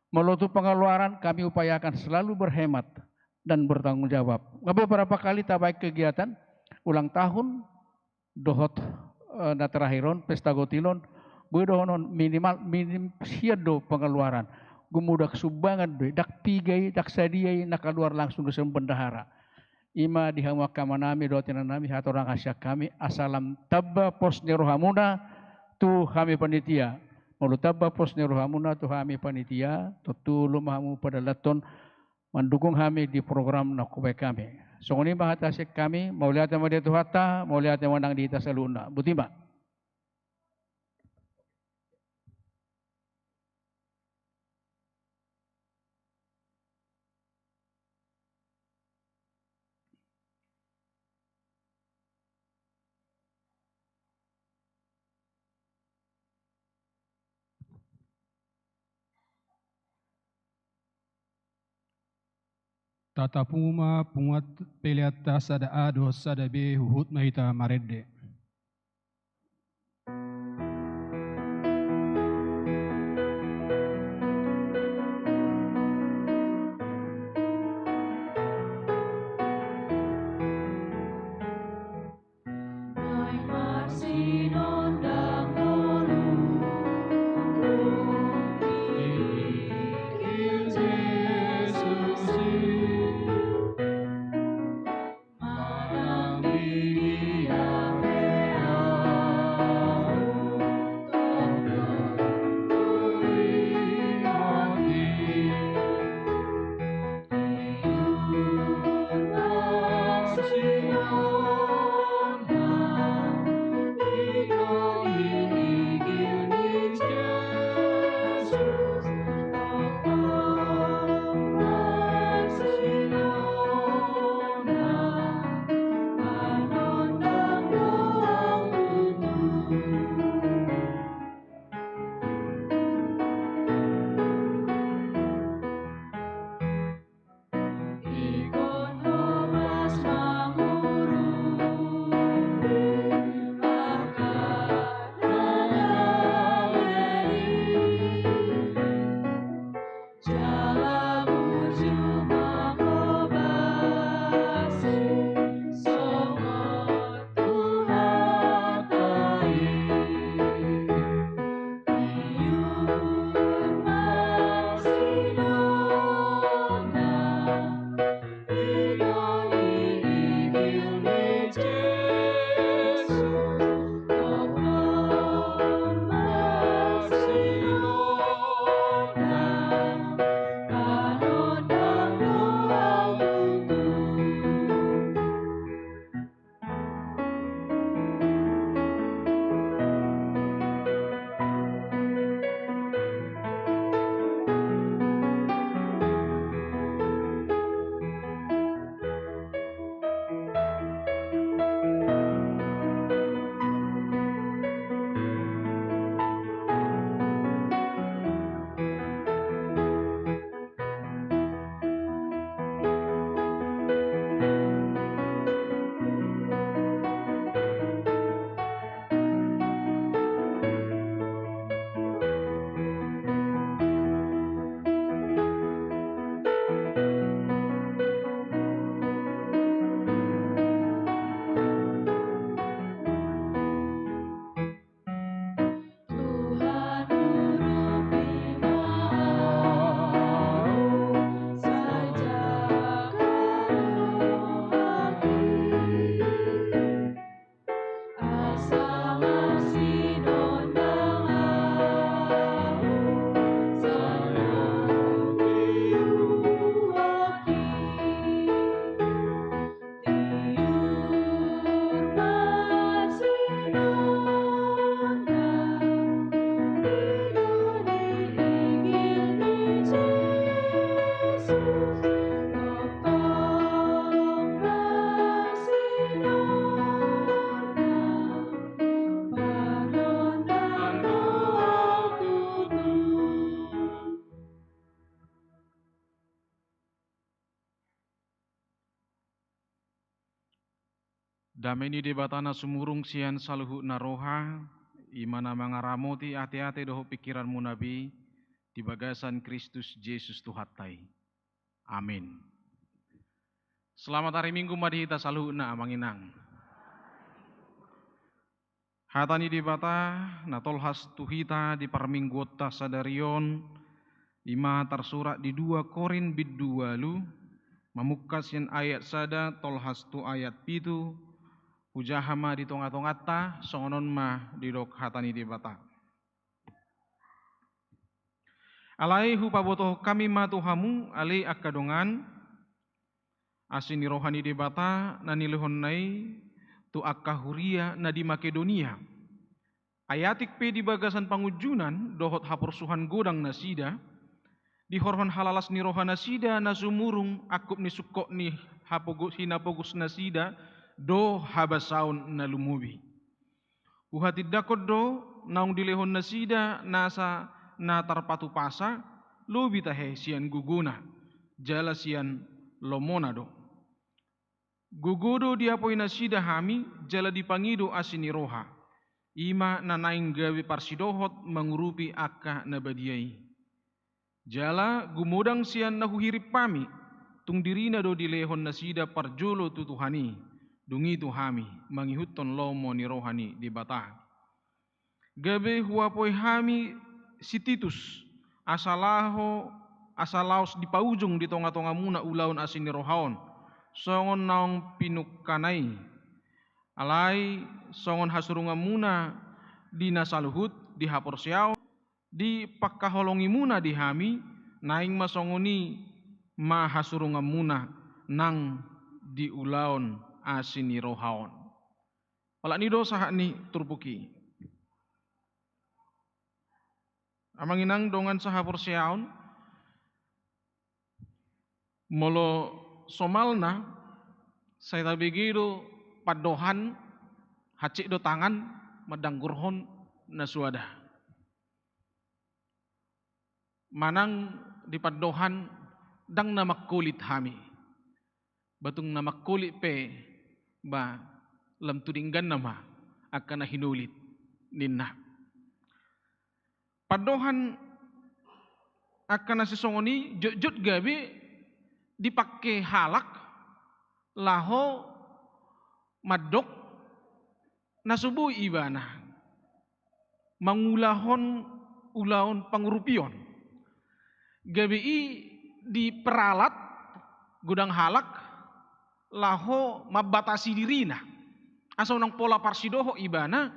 Molo tu pengeluaran, kami upayakan selalu berhemat dan bertanggung jawab. Nga beberapa kali tabaen kegiatan ulang tahun, dohot, eh, na terakhir on, pesta gotil on, boi dohonon minimal, minim sian do pengeluaran. Gumodang sumbangan do i, ndang piga i, ndang sadia i na kaluar langsung tu sian bendahara. I ma di hamu angka ama nami dohot ina nami, hatorangan sian hami, asa lam tamba pos ni rohamuna tu hami panitia. Molo tamba pos ni rohamuna tu hami panitia, tontu olo ma hamu padalanhon mandukung hami di program na hubaen hami. Songon i ma hata sian hami, mauliate ma di Tuhanta, mauliate ma nang di hita saluhutna. Boti ma. Tatapu ma punguan pelean ta sada A dohot sada B, huhut ma hita marende. Dame ni Debata na sumurung sian saluhutna roha, i ma na mangaramoti ateate dohot pingkiranmuna be, di bagasan Kristus Jesus Tuhanta i. Amin. Selamat ari Minggu ma di hita saluhutna, amang inang. Hata ni Debata na tolhas tu hita di parmingguonta sadari on, i ma tarsurat di dua Korint bindu ualu, mamungka sian ayat sada tolhas tu ayat pitu. Hujaha ma di tongatonganta, songon on ma didok hata ni Debata. Alai hupabotohon hami ma tu hamu, ale angka dongan, asi ni roha ni Debata na nilehonna i tu angka huria na di Makedonia. Ai atik pe di bagasan pangunjunan dohot haporsuhan godang nasida, dihorhon halalas ni roha nasida na sumurung angkup ni sungkot ni hapogo-, hinapogos nasida do habasaon na lumobi. Huhatindangkon do naung dilehon nasida nasa na tarpatupasa, lobi tahe sian gogona, jala sian lomona do. Gogo do diapoi nasida hami, jala dipangido asi ni roha. I ma na naeng gabe parsidohot mangurupi angka na badia i. Jala gumodang sian na huhirim hami, tung dirina do dilehon nasida parjolo tu Tuhan i, dung i tu hami, mangihuthon lomo ni roha ni Debata. Gabe huapoi hami si Titus, asa laho, asa laos dipaujung di tongatongamuna ulaon asi ni roha on, songon naung pinungkana i. Alai songon hasurunganmuna di na saluhut di haporseaon, di pangkaholongimuna di hami, naeng ma songon i ma hasurunganmuna nang di ulaon asi ni roha on. Olat ni do sahat ni turpuk i. Amang inang dongan sahaporseaon, molo somalna, sai tabege do pandohan, hansit do tangan mandanggurhon na suada. Manang di pandohan ndang na mangkolit hami. Ba tung na mangkolit pe, ba lam tu dengganna ma angka na hinolit ninna. Pandohan angka na sisongon i jotjot gabe dipangke halak laho mandok na so boi ibana mangulahon ulaon pangurupion. Gabe i diperalat godang halak laho mambatasi dirina. Asa unang pola parsidohot ibana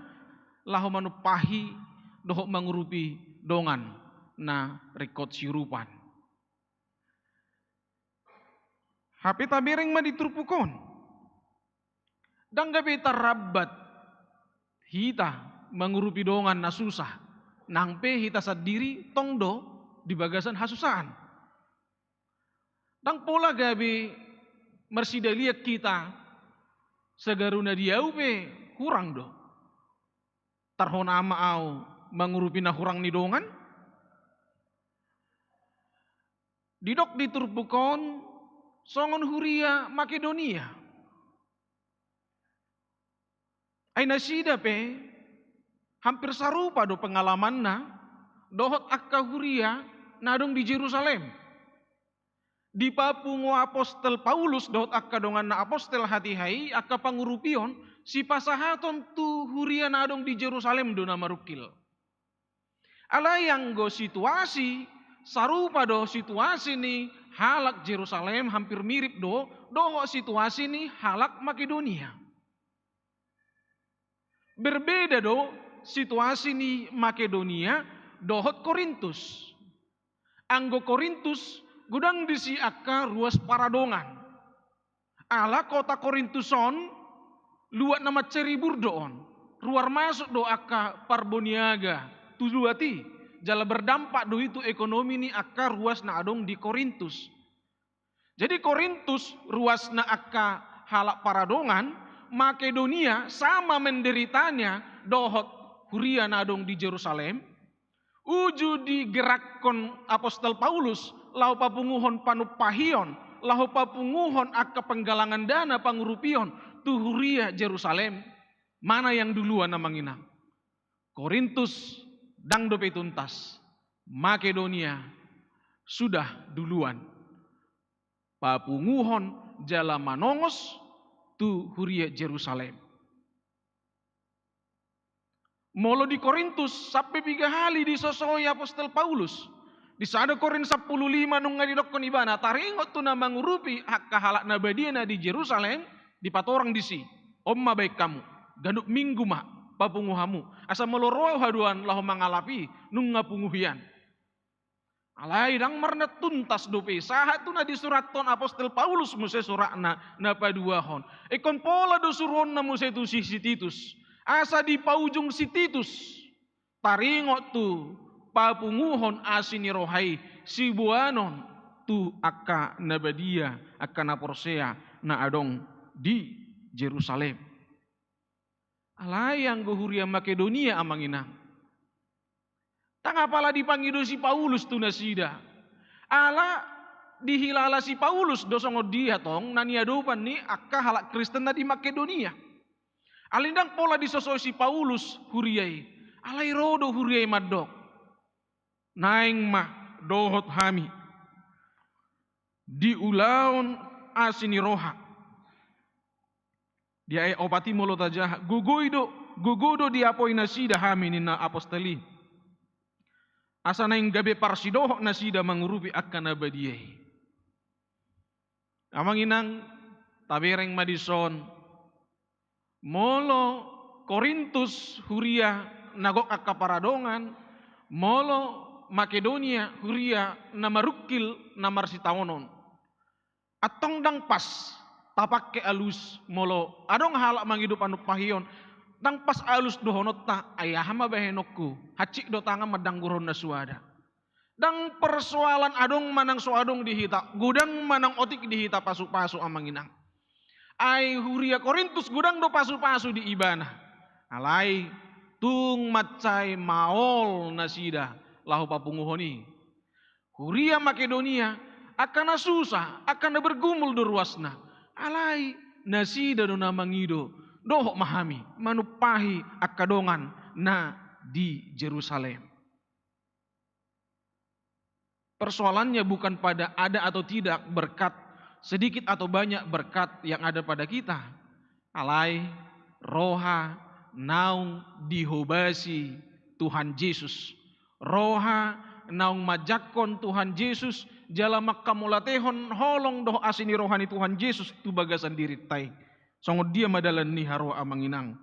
laho manumpahi dohot mangurupi dongan na ringkot siurupan. Hape tabereng ma di turpuk on. Ndang gabe tarlambat hita mangurupi dongan na susah, nang pe hita sandiri tong do di bagasan hasusaan. Ndang pola gabe marsidalian hita, sagaru na di ahu pe hurang do. Tarhona ma ahu mangurupi na hurang ni dongan? Didok di turpuk on songon huria Makedonia. Ai nasida pe hampir sarupa do pengalamanna dohot angka huria na adong di Jerusalem. Dipapungu apostel Paulus dohot angka donganna apostel hatiha i angka pangurupion, sipasahaton tu huria na adong di Jerusalem do na marungkil. Alai anggo situasi, sarupa do situasi ni halak Jerusalem, hampir mirip do dohot situasi ni halak Makedonia. Berbeda do situasi ni Makedonia dohot Korintus. Anggo Korintus godang disi angka ruas paradongan. Ala kota Korintus on luat na mansai ribur do on. Ruar masuk do angka parboniaga tu luat i, jala berdampak do i tu ekonomi ni angka ruas na adong di Korintus. Jadi Korintus ruasna angka halak paradongan, Makedonia sama menderitanya dohot huria na adong di Jerusalem. Uju digerakkon apostel Paulus laho papunguhon panumpahion, laho papunguhon angka penggalangan dana pangurupion, tu huria Jerusalem, mana yang duluan amang inang? Korintus ndang dope tuntas, Makedonia sudah duluan papunguhon jala manongos tu huria Jerusalem. Molo di Korintus, sampe piga hali disosoi apostel Paulus. Di sada Korint sampulu lima nunga didokkon ibana, taringot tu na mangurupi angka halak na badia na di Jerusalem, dipatorang disi. On ma baen hamu, ganup minggu ma papungu hamu, asa molo ro au haduan laho mangalap i, nunga pungu hian. Alai ndang marna tuntas dope, sahat tu na disurathon apostel Paulus muse suratna na paduahon. Ingkon pola do suruonna muse tu si, si Titus. Asa di paujung si Titus, taringot tu papunguhon asi ni roha i, siboanon tu angka na badia, angka na porsea na adong di Jerusalem. Alai anggo huria Makedonia amang inang, ndang apala dipangido si Paulus tu nasida. Ala dihilala si Paulus do songon dia tong na niadopan ni angka halak Kristen na di Makedonia. Alai ndang pola disosoi si Paulus huria i. Alai ro do huria i mandok, naeng ma dohot hami di ulaon asi ni roha. Di ayat opat i molo tajaha, gogo i do, gogo do diapoi nasida hami ninna apostel i. Asa naeng gabe parsidohot nasida mangurupi angka na badia i. Amang inang, tabereng ma dison, molo Korintus huria na gok angka paradongan, molo Makedonia huria na marungkil na marsitaonon. Antong ndang pas tapangke alus molo adong halak mangido panumpahion, ndang pas alus dohononta, ai aha ma bahenonku, hansit do tangan mandanggurhon na suada. Ndang persoalan adong manang so adong di hita, godang manang otik di hita pasupasu amang inang. Ai huria Korintus godang do pasupasu di ibana. Alai tung mansai maol nasida laho papunguhon i. Huria Makedonia, angka na susah, angka na bergumul do ruasna. Alai nasida do na mangido, dohot ma hami manumpahi angka dongan na di Jerusalem. Persoalannya bukan pada ada atau tidak berkat, sedikit atau banyak berkat yang ada pada kita. Alai roha naung dihobasi Tuhan Jesus. Roha naung manjangkon Tuhan Jesus jala manghamauliatehon holong dohot asi ni roha ni Tuhan Jesus tu bagasan dirinta i. Songon dia ma dalan ni haroa amang inang?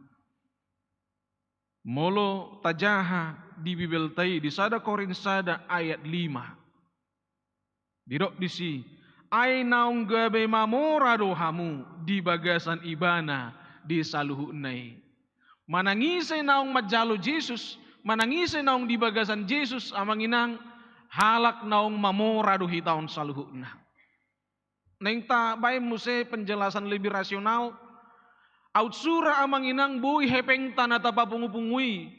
Molo tajaha di Bibelta i di sada Korint sada ayat lima. Didok disi, ai naung gabe mamora do hamu di bagasan ibana di saluhutna i. Manang ise naung manjalo Jesus, manang ise naung di bagasan Jesus, amang inang, halak naung mamora do hita on saluhutna. Naeng tabaen muse penjelasan lebih rasional, aut sura amang inang boi hepengta na tapapungupungu i,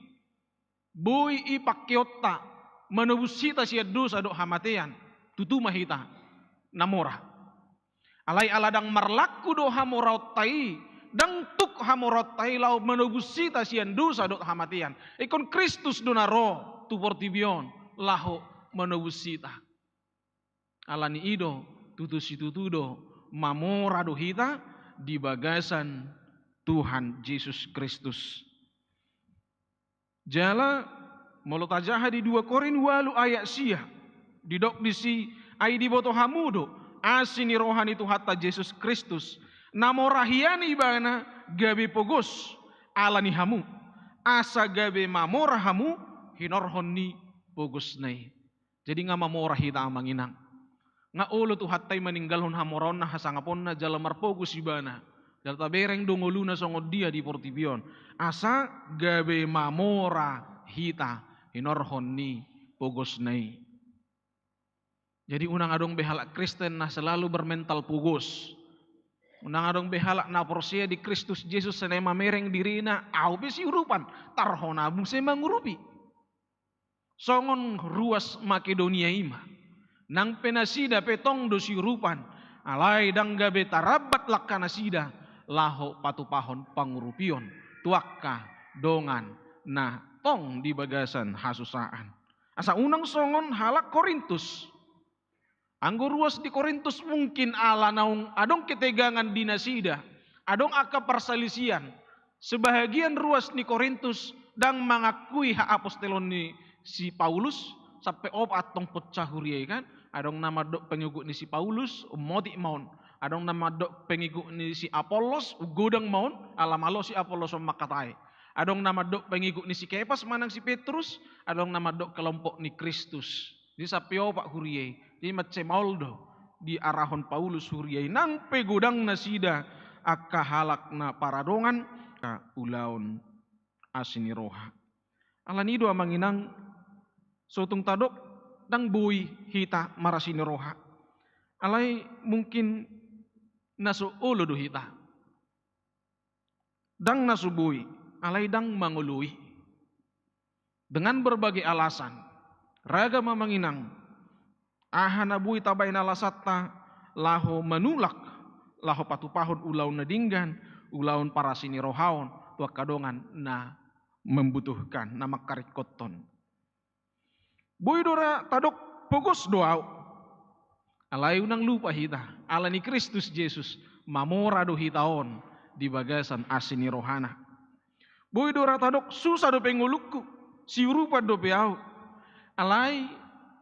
boi i pangkeonta manobus hita sian dosa dohot hamatean, tutu ma hita na mora. Alai ala ndang marlaku do hamoraonta i, ndang tuk hamoraonta i laho manobus hita sian dosa dohot hamatean. Ingkon Kristus do na ro tu portibi on laho manobus hita. Ala ni i do, tutu situtu do, mamora do hita di bagasan Tuhan Jesus Kristus. Jala, molo tajaha di dua Korint ualu ayat sia, didok disi, ai diboto hamu do, asi ni roha ni Tuhanta Jesus Kristus, na mora hian ibana gabe pogos, ala ni hamu, asa gabe mamora hamu, hinorhon ni pogosna i. Jadi nga mamora hita amang inang. Nga olo Tuhanta i maninggalhon hamoraonna hasangaponna jala marpogos ibana. Jala tabereng do ngoluna songon dia di portibi on. Asa gabe mamora hita hinorhon ni pogosna i. Jadi unang adong be halak Kristen na selalu bermental pogos. Unang adong be halak na porsea di Kristus Jesus sai mamereng dirina, au pe siurupan, tarhona muse mangurupi. Songon ruas Makedonia i ma. Nang pe nasida pe tong do siurupan, alai ndang gabe tarambat langka nasida laho patupahon pangurupion tu angka dongan na tong di bagasan hasusaan. Asa unang songon halak Korintus. Anggo ruas di Korintus mungkin ala naung adong ketegangan di nasida, adong angka parsalisian. Sebahagian ruas ni Korintus ndang mangakui haapostelon ni si Paulus, sampe opat antong poncah huria i kan. Adong na mandok pengikut ni si Paulus, ummotik ma on. Adong na mandok pengikut ni si Apollos, ugodang ma on, ala malo si Apollos on mangkatai. Adong na mandok pengikut ni si Kepas manang si Petrus, adong na mandok kelompok ni Kristus. Jadi sampe opat huria i. Jadi mansai maol do diarahon Paulus huria i nang pe godang nasida angka halak na paradongan, angka ulaon asi ni roha. Alani i do amang inang, so tung tadok ndang boi hita marasi ni roha. Alai mungkin na so olo do hita. Ndang na so boi, alai ndang mangoloi. Dengan berbagai alasan, ragam amang inang, aha na boi tabaen alasanta laho manulak, laho patupahon ulaon na denggan, ulaon parasi ni roha on tu angka dongan na membutuhkan, na mangkaringkothon. Boi do ra tadok pogos do ahu. Alai unang lupa hita, ala ni Kristus Jesus, mamora do hita on di bagasan asi ni rohana. Boi do ra tadok susa dope ngolungku, siurupan dope ahu. Alai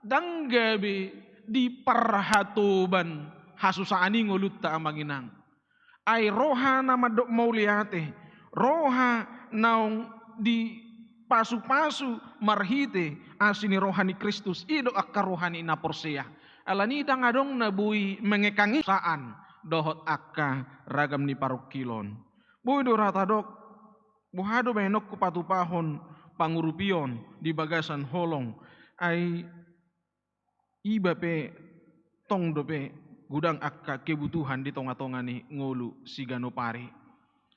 ndang gabe diparhatoban hasusaan i ngolunta amang inang. Ai roha na mandok mauliate, roha naung dipasupasu marhite asi ni roha ni Kristus, i do angka roha ni na porsea. Alani i ndang adong na boi mengekang i saan dohot angka ragam ni parungkilon. Boi do ra tadok, boha do baenonku patupahon pangurupion di bagasan holong, ai iba pe tong dope godang angka kebutuhan di tongatonga ni ngolu siganup ari.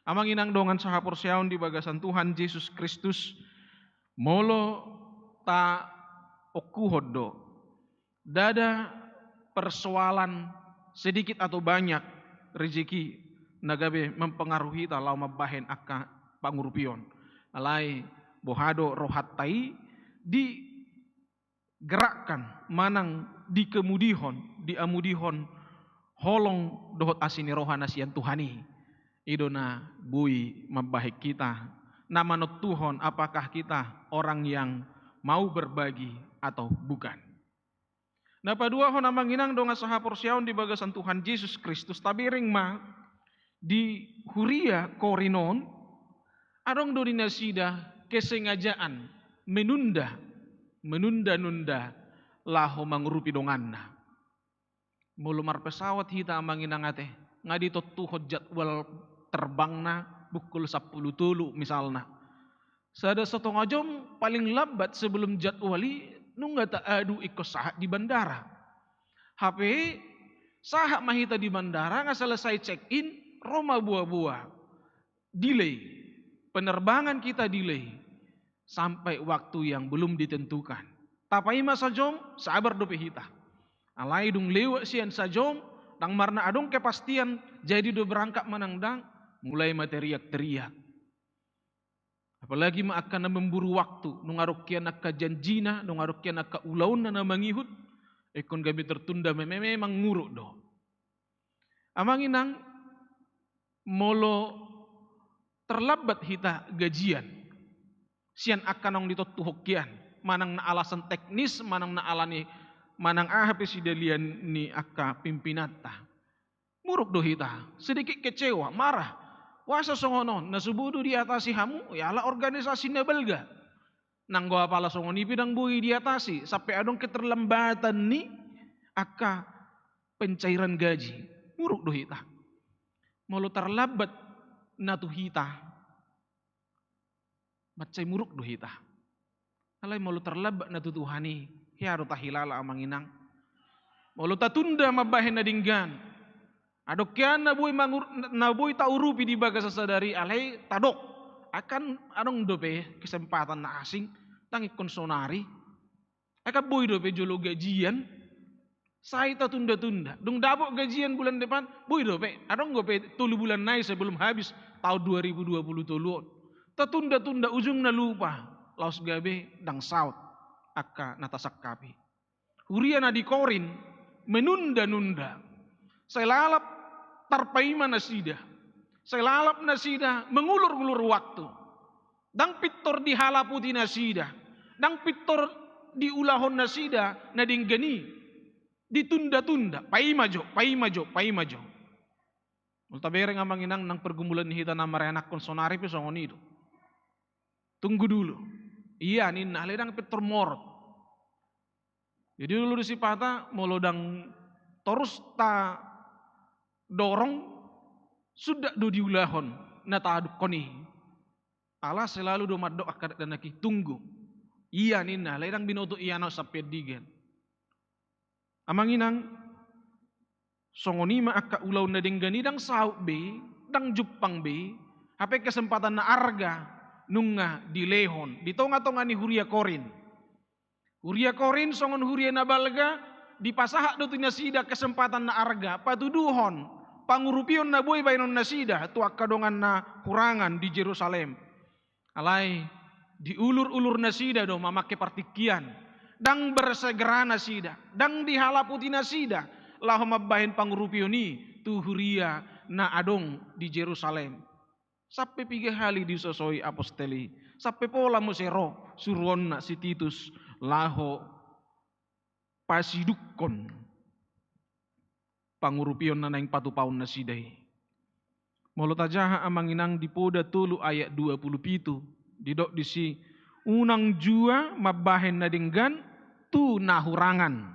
Amang inang dongan sahaporseaon di bagasan Tuhan Jesus Kristus, molo taongkuhon do, ndada persoalan sedikit atau banyak rezeki na gabe mempengaruhi hita laho mambahen angka pangurupion. Alai boha do rohanta i di gerakkan manang dikemudihon, diamudihon holong dohot asi ni roha na sian Tuhan i. I do na boi mambahen hita, na manontuhon apakah kita orang yang mau berbagi atau bukan. Na paduahon amang inang dongan sahaporseaon di bagasan Tuhan Jesus Kristus, tabereng ma di huria Korint on, adong do di nasida kesengajaan menunda, menunda-nunda laho mangurupi donganna. Molo marpesawat hita amang inang ate, nga ditontuhon jadwal terbangna pukul sampulu tolu misalna. Sada satonga jom paling lambat sebelum jadwal i nunga taadu ingkon sahat di bandara. Hape sahat ma hita di bandara, nga selesai check in, ro ma boaboa. Delay. Penerbangan kita delay sampai waktu yang belum ditentukan. Tapaima sajom, sabar dope hita. Alai dung lewat sian sajom, ndang marna adong kepastian jadi do berangkat manang ndang, mulai ma teriak-teriak. Apalagi ma angka na memburu waktu, nunga adong hian angka janjina, nunga adong hian angka ulaonna na mangihut, ingkon gabe tertunda, me-, me-, memang muruk do. Amang inang, molo terlambat hita gajian sian angka naung ditontuhon hian, manang na alasan teknis, manang na alani, manang aha pe sidalian ni angka pimpinanta, muruk do hita, sedikit kecewa, marah. Boasa songon on? Na so boi do diatasi hamu, jala organisasi na balga. Nanggo apala songon i pe ndang boi diatasi, sampe adong keterlambatan ni angka pencairan gaji. Muruk do hita. Molo terlambat na tu hita, mansai muruk do hita. Alai molo terlambat na tu Tuhan i, hea do tahilala amang inang. Molo tatunda mambahen na denggan, adong hian na boi mangur-, na boi taurupi di bagasan sadari, alai tadok. Ai kan adong dope kesempatan na asing, ndang ingkon sonari. Ai kan boi dope jolo gajian, Sai tatunda-tunda. Dung dapot gajian bulan depan, boi dope. Adong dope tolu bulan nai sebelum habis tahun dua ribu dua puluh tolu on. Tatunda-tunda, ujungna lupa. Laos gabe ndang saut angka na tasangkapi. Huria na di Korint menunda-nunda. Sai lalap tarpaima nasida. Sai lalap nasida mengulur-ulur waktu. Ndang pintor dihalaputi nasida. Ndang pintor diulahon nasida na denggan i. Ditunda-tunda. Paima jo, paima jo, paima jo. Molo tabereng amang inang nang pergumulan ni hita na maranak on sonari pe songon i do. Tunggu dulu. Ia ninna, alai ndang pintor morot. Jadi dulu di sipata, molo ndang torus tadorong, suda do diulahon na tahadukkon i. Ala selalu do mandok angka dakdanak i, tunggu. Ia ninna, alai ndang binoto ia na sampe andigan. Amang inang, songon i ma angka ulaon na denggan i, ndang saut be, ndang jumpang be, hape kesempatan na arga nunga dilehon di tonga-tonga ni huria Korint. Huria Korint songon huria na balga, dipasahat do tu nasida kesempatan na arga, patuduhon pangurupion na boi baenon nasida tu angka dongan na hurangan di Jerusalem. Alai diulur-ulur nasida do mamangke partingkian, ndang bersegera nasida, ndang dihalaputi nasida, laho mambahen pangurupion i tu huria na adong di Jerusalem. Sampe piga hali disosoi apostel i, sampe pola muse ro suruonna si Titus laho pasidukkon pangurupion na naeng patupahon nasida i. Molo tajaha amang inang di Poda tolu ayat dua pulu pitu, didok disi, unang jua mambahen na denggan tu na hurangan,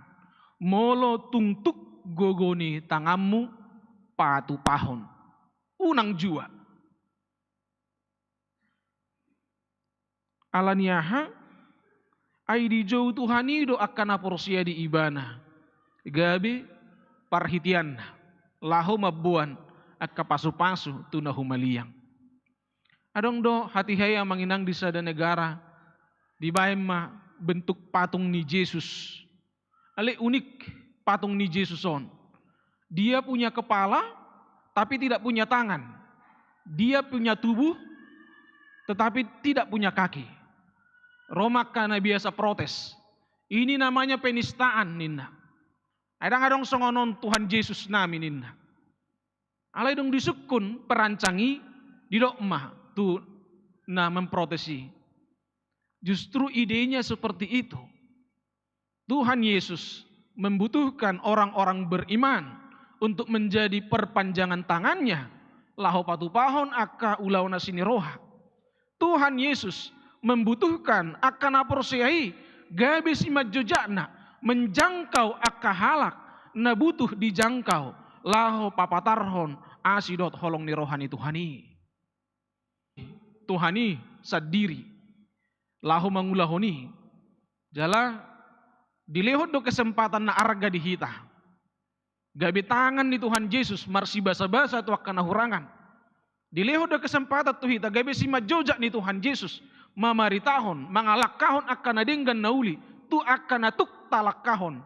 molo tung tuk gogo ni tanganmu patupahon. Unang jua. Ala ni aha? Ai dijou Tuhan i do angka na porsea di Ibana gabe parhiteanna laho mamboan angka pasupasu tu na humaliang. Adong do hatiha i amang inang di sada negara, dibaen ma bentuk patung ni Jesus. Alai unik patung ni Jesus on. Dia punya kepala, tapi tidak punya tangan. Dia punya tubuh, tetapi tidak punya kaki. Ro ma angka na biasa protes. Ini namanya penistaan, ninna. Ai ndang adong songon on Tuhan Jesus nami, ninna. Alai dung disungkun perancang i, didok ma tu na memprotes i, justru idenya seperti itu. Tuhan Yesus membutuhkan orang-orang beriman untuk menjadi perpanjangan tangannya laho patupahon angka ulaon asi ni roha. Tuhan Yesus membutuhkan angka na porsea i gabe simanjojakna menjangkau angka halak na butuh dijangkau laho papatarhon asi dohot holong ni roha ni Tuhan i. Tuhan i sandiri laho mangulahon i. Jala dilehon do kesempatan na arga di hita gabe tangan ni Tuhan Jesus marsibasabasa tu angka na hurangan. Dilehon do kesempatan tu hita gabe simanjojak ni Tuhan Jesus mamaritahon, mangalangkahon angka na denggan na uli tu angka na tuk talangkahon.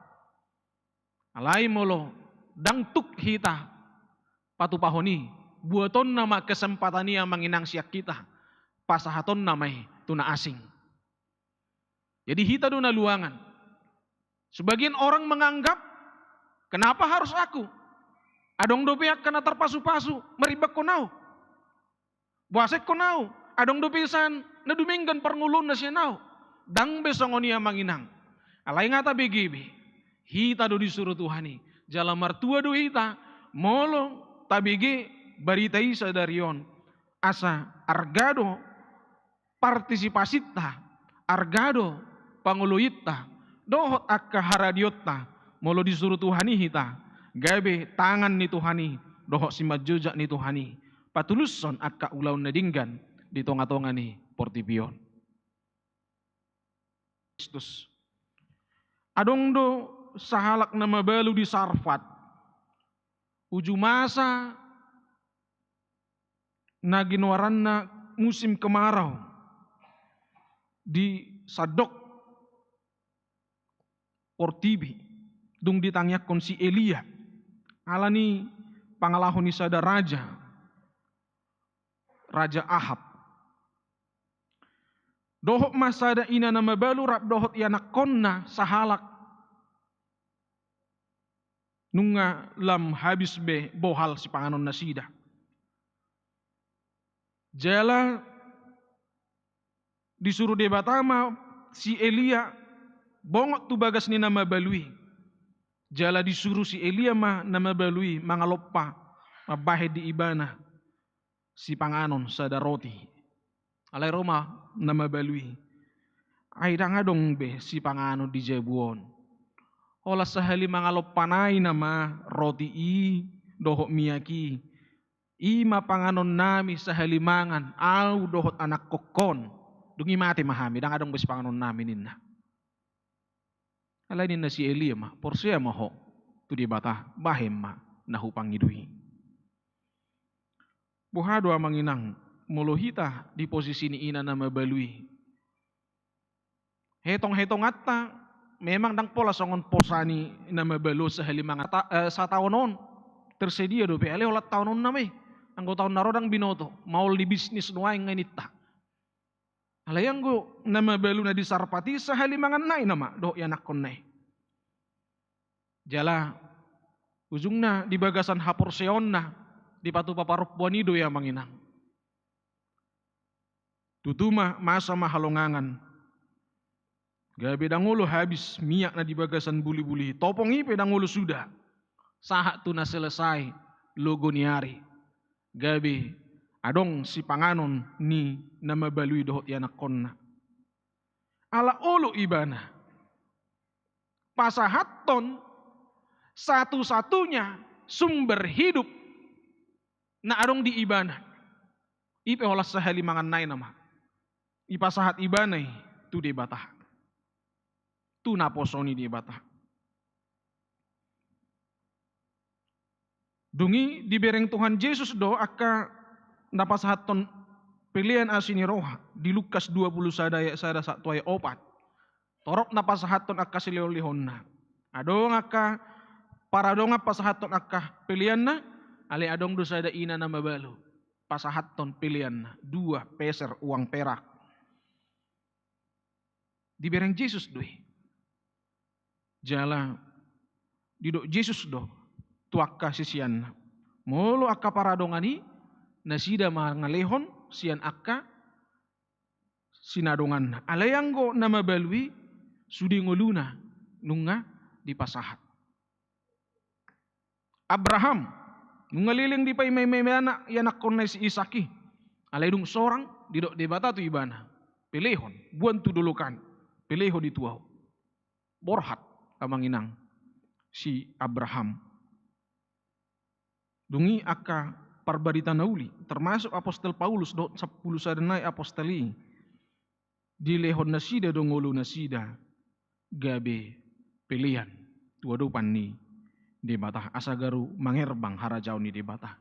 Alai molo ndang tuk hita patupahon i, buatonna ma kesempatan i amang inang sian hita, pasahatonna ma i tu na asing. Jadi hita do na luangan. Sebagian orang menganggap, kenapa harus aku? Adong dope angka na tarpasupasu marimbangkon ahu. Boasa ingkon ahu? Adong dope sian na dumenggan parngoluonna sian ahu. Ndang be songon i amang inang. Alai nga tabege be. Hita do disuru Tuhan i. Jala martua do hita molo tabege barita i sadari on. Asa arga do partisipasinta, arga do pangolointa dohot angka haradionta, molo disuru Tuhan i hita gabe tangan ni Tuhan i dohot simanjojak ni Tuhan i patulushon angka ulaon na denggan di tongatonga ni portibi on. Kristus. Adong do sahalak na mabalu di Sarpat, uju masa na ginoaranna musim kemarau di sandok portibi. dung ditangiangkon si Elia ala ni pangalaho ni sada raja, Raja Ahab. Dohot ma sada ina na mabalu rap dohot ianakkonna sahalak, nunga lam habis be bohal sipanganon nasida. Jala disuru Debata ma si Elia bongot tu bagas ni na mabalu i. Jala disuru si Elia ma na mabalu i mangalompa mambahen di ibana sipanganon sada roti. Alai ro ma na mabalu i, ai ndang adong be sipanganon di jabu on. Holan sahali mangalompa nai nama roti i dohot miak i, i ma panganon nami sahali mangan au dohot anakkon on. Dung i mate ma hami, ndang adong be sipanganon nami ninna. Alai ninna si Elia ma, porsea ma ho tu Debata, bahen ma na hupangido i. Boha do amang inang, molo hita di posisi ni ina na mabalu i. Hetong-hetonganta memang ndang pola songon posa ni na mabalu sahali mangan ta-, eh, sataon on. Tersedia dope, alai holan taon on nama i. Anggo taon na ro ndang binoto, maol ni bisnis nuaeng nga ninta. Alai anggo na mabalu na di Sarpat i sahali mangan nai nama dohot ianakkonna i. Jala ujungna di bagasan haporseaonna dipatupa parompuan i do ia amang inang. Tutu ma masa ma halongangan. Gabe ndang olo habis miak na di bagasan bulibuli, topong i pe ndang olo suda. Sahat tu na selesai logo ni ari. Gabe adong sipanganon ni na mabalu i dohot ianakkonna. Ala olo ibana pasahathon satu-satunya sumber hidup na adong di ibana. I pe holan sahali mangan nai nama. Ipasahat ibana i tu Debata. Tu naposo ni Debata. Dung i dibereng Tuhan Jesus do angka na pasahathon pelean asi ni roha di Lukas dua pulu sada ayat sada sahat tu ayat opat. Torop na pasahathon angka silehon-lehonna. Adong angka paradongan pasahathon angka peleanna, alai adong do sada ina na mabalu pasahathon peleanna, dua peser uang perak. Dibereng Jesus do i. Jala didok Jesus do tu angka siseanna, molo angka paradongan i nasida mangalehon sian angka sinadonganna. Alai anggo na mabalu i sude ngoluna nunga dipasahat. Abraham, nunga leleng dipaima-ima ibana ianakkonna si Isak i. Alai dung sorang didok Debata tu ibana, pelehon, boan tu dolok an, pelehon i tu ahu. Borhat amang inang si Abraham. Dung i angka parbarita na uli, termasuk apostel Paulus dohot sampulu sada nai apostel i, dilehon nasida do ngolu nasida gabe pelean tu adopan ni Debata asa garu mangerbang harajaon ni Debata.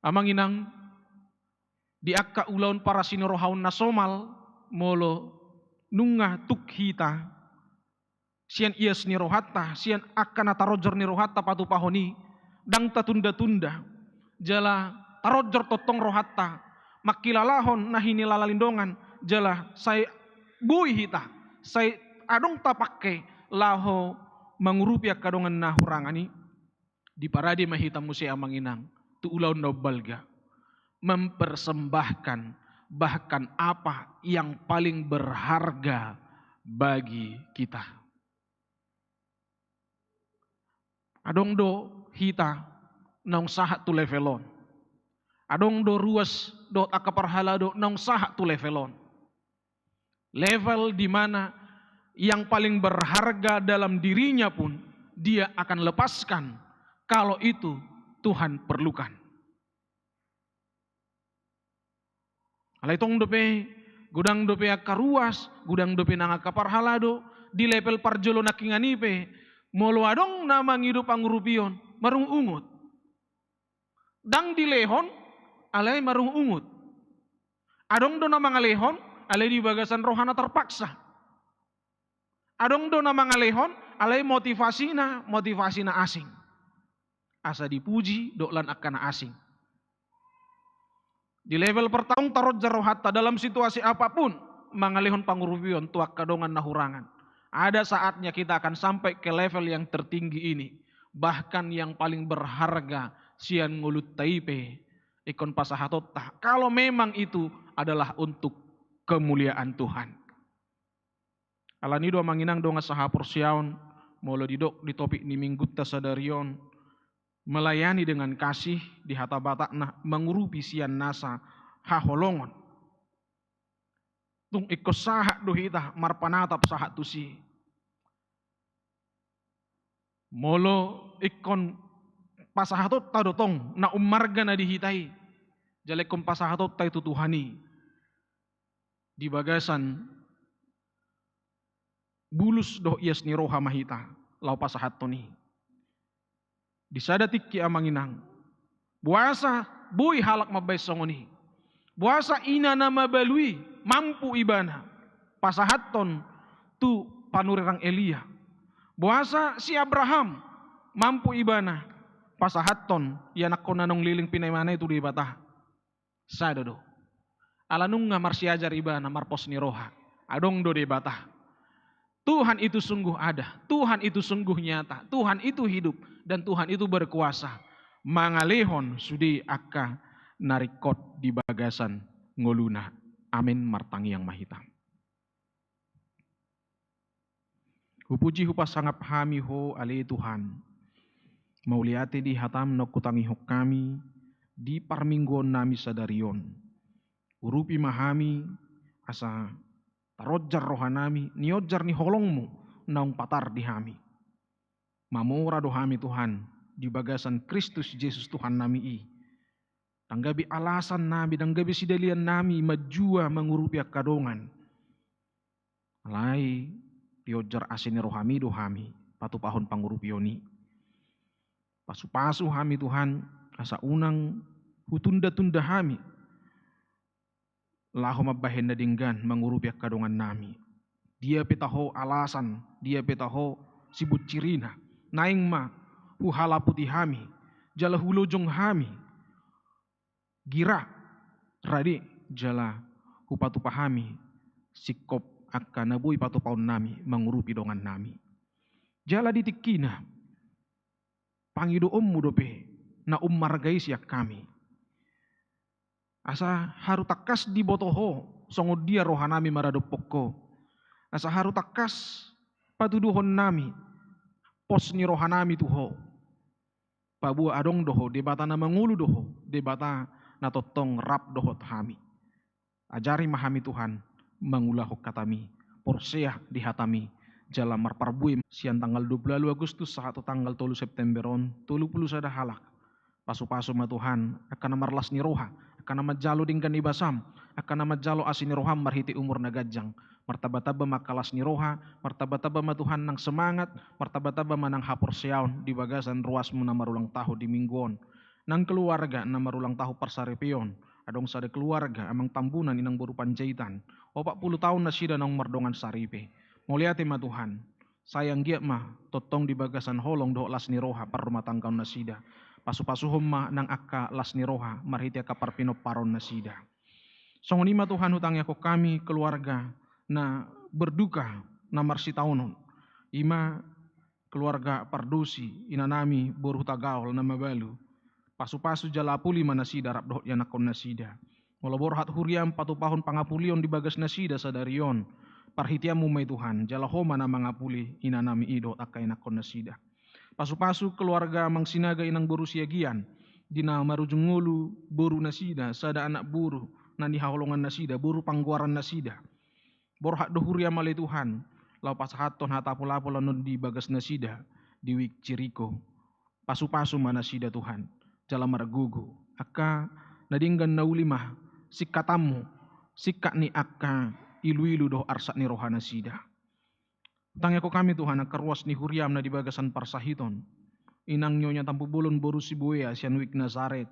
Amang inang, di angka ulaon parasi ni roha on na somal, molo nunga tuk hita sian ias ni rohanta, sian angka na taronjor ni rohanta patupahon i, ndang tatunda-tunda. Jala taronjor tongtong rohanta mangkilalahon na hinilala ni dongan, jala sai boi hita, sai adong tapangke laho mangurupi angka dongan na hurangan i. Diparade ma hita muse amang inang tu ulaon na umbalga, mempersembahkan bahkan apa yang paling berharga bagi kita. Adong do hita naung sahat tu level on. Adong do ruas dohot angka parhalado naung sahat tu level on. Level di mana yang paling berharga dalam dirinya pun dia akan lepaskan kalau itu Tuhan perlukan. Alai tong dope, godang dope angka ruas, godang dope nang angka parhalado, di level parjolo nangkiningan i pe, molo adong na mangido pangurupion, marungut-ungut. Ndang dilehon, alai marungut-ungut. Adong do na mangalehon, alai di bagasan roha na terpaksa. Adong do na mangalehon, Alai motivasina, motivasi na asing. Asa dipuji dohot lan angka na asing. Di level pertama, taronjar rohanta dalam situasi apapun, mangalehon pangurupion tu angka dongan na hurangan. Ada saatnya kita akan sampai ke level yang tertinggi ini, bahkan yang paling berharga sian ngolunta i pe ingkon pasahatonta, kalau memang itu adalah untuk kemuliaan Tuhan. Alani do amang inang dongan sahaporseaon, molo didok di topik ni minggunta sadari on, melayani dengan kasih di hata Batakna, mangurupi sian nasa haholongon. Tung ingkon sahat do hita marpanatap sahat tusi. Molo ingkon pasahatonta do tong na ummarga na di hita i, jala ingkon pasahatonta i tu Tuhan i di bagasan bulus dohot ias ni roha ma hita laho pasahathon i. Di sada tingki amang inang, boasa boi halak mambahen songon i? Boasa ina na mabalu i mampu ibana pasahathon tu panurirang Elia? Boasa si Abraham mampu ibana pasahathon ianakkonna naung leleng pinaimana i tu Debata? Sada do. Ala nunga marsiajar ibana marpos ni roha. Adong do Debata. Tuhan itu sungguh ada, Tuhan itu sungguh nyata, Tuhan itu hidup, dan Tuhan itu berkuasa mangalehon sude angka na ringkot di bagasan ngoluna. Amin. Martangiang ma hita. Hupuji hupasangap hami Ho ale Tuhan. Mauliate di hatam naung hutangihon hami di parmingguon nami sadari on. Urupi ma hami asa taronjar roha nami nionjar ni holongmu naung patar di hami. Mamora do hami Tuhan di bagasan Kristus Jesus Tuhan nami i. Ndang gabe alasan nami, ndang gabe sidalian nami manjua mangurupi angka dongan. Alai dionjar asi ni rohami do hami patupahon pangurupion i. Pasupasu hami Tuhan, asa unang hutundatunda hami laho mambahen na denggan mangurupi angka dongan nami. Dia pe taho alasan, dia pe taho sibuncirina, naeng ma huhalaputi hami jala hulojong hami gira, rade jala hupatupa hami singkop angka na boi patupaon nami mangurupi dongan nami. Jala di tingkina, pangidoonmu dope na ummarga i sian hami. Asa haru tangkas diboto Ho songon dia roha nami maradophon Ho. Asa haru tangkas patuduhon nami pos ni roha nami tu Ho. Paboa adong do Ho, Debata na mangolu do Ho, Debata na tongtong rap dohot hami. Ajari ma hami Tuhan mangulahon hatami, porsea di hatami, jala marparbue sian tanggal dua puluh ualu Agustus sahat tu tanggal tolu September on, tolu pulu sada halak. Pasupasu ma Tuhan angka na marlas ni roha, angka na manjalo denggan ni basam, angka na manjalo asi ni roham marhite umur na ganjang. Martambatamba ma angka las ni roha, martambatamba ma Tuhan nang semangat, martambatamba ma nang haporseaon di bagasan ruasmu na marulang tahun di minggu on. Nang keluarga na marulang tahun parsaripeon, adong sada keluarga, amang Tambunan, inang boru Panjaitan. Opat pulu taon nasida naung mardongan saripe. Mauliate ma Tuhan. Sai anggiat ma tongtong di bagasan holong dohot las ni roha parrumatanggaon nasida. Pasupasuhon ma nang angka las ni roha marhite angka parpinomparon nasida. Songon i ma Tuhan hutangiangkon hami keluarga na berduka na marsitaonon. I ma keluarga Pardosi, inanami boru Hutagaol na mabalu. Pasupasu jala apuli ma nasida rap dohot ianakkon nasida. Molo borhat huriam patupahon pangapulion di bagas nasida sadari on, parhiteanmu ma i Tuhan, jala Ho ma na mangapuli inanami i dohot angka ianakkon nasida. Pasupasu keluarga amang Sinaga, inang boru Siagian, di na marujung ngolu boru nasida, sada anak boru na nihaholongan nasida, boru panggoaran nasida. Borhat do huriam ale Tuhan, laho pasahathon hata apulapul annon di bagas nasida di Wijk Jeriko. Pasupasu ma nasida Tuhan, jala margogo. Angka na denggan na uli ma singkatanmu, singkat ni angka iluilu dohot arsak ni roha nasida. Tangiangkon hami Tuhan angka ruas ni huriam na di bagasan parsahiton. Inang Nyonya Tampubolon boru Sibuea sian Wijk Nasaret.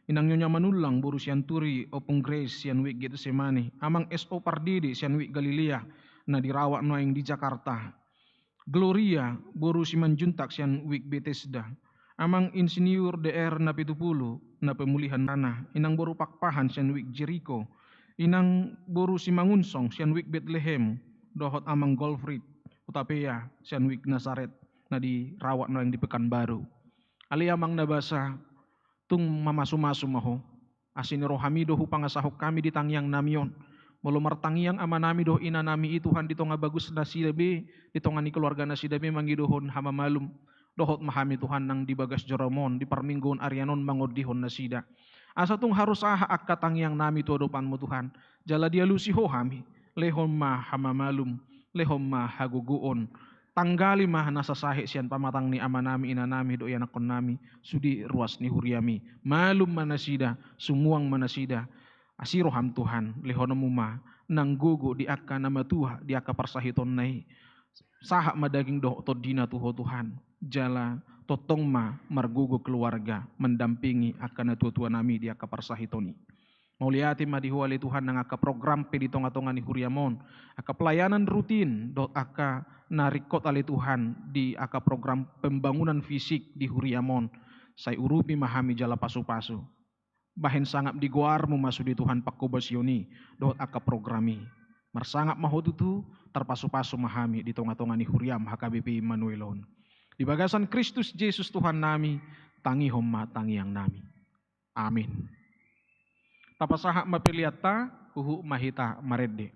Inang Nyonya Manullang boru Sianturi Ompung Grace sian Wijk Getsemane. Amang S O Pardede sian Wijk Galilea na dirawat nuaeng di Jakarta. Gloria, boru Simanjuntak sian Wijk Betesda, Amang Insinyur D R Napitupulu, na pemulihan tanah, Inang boru Pakpahan sian Wijk Jeriko, Inang boru Simangunsong sian Wijk Betlehem, dohot Amang Golfried Hutapea sian Wijk Nasaret, na dirawat nuaeng di Pekanbaru. Ale Amang na basa, tung mamasumasu ma Ho. Asi ni rohaMi do hupangasahon hami di tangiangnami on. Molo martangiang amanami dohot inanami i Tuhan di tonga bagas nasida be, di tonga ni keluarga nasida be mangidohon hamamalum. Dohot ma hami Tuhan nang di bagas joroMon, di parmingguon arian on mangondihon nasida. Asa tung haru sahat angka tangiangnami tu adopanMu Tuhan. Jala dialusi Ho hami, lehon ma hamamalum, lehon ma hagogoon. Tanggali ma na sasahit sian pamatang ni amanami, inanami, dohot ianakkonnami, sude ruas ni huriaMi. Malum ma nasida, sumuang ma nasida. Asi rohaM Tuhan, lehononMu ma nang gogo di angka na matua, di angka parsahitonna i. Sahat ma daging dohot tondina tu Ho Tuhan. Jala tongtong ma margogo keluarga, mandampingi angka natuatuanami di angka parsahiton i. Mauliate ma di Ho ale Tuhan nang angka program pe di tongatonga ni huriaMon, angka pelayanan rutin, dohot angka na ringkot ale Tuhan di angka program pembangunan fisik di huriaMon. Sai urupi ma hami jala pasupasu. Bahen sangap di goarMu ma sude Tuhan pangkobasion i, dohot angka program i. Marsangap ma Ho tutu, tarpasupasu ma hami di tongatonga ni huriaM H K B P Immanuel on. Di bagasan Kristus Jesus Tuhannami, tangihon ma tangiangnami. Amin. Tapasahat ma peleanta, huhut ma hita marende.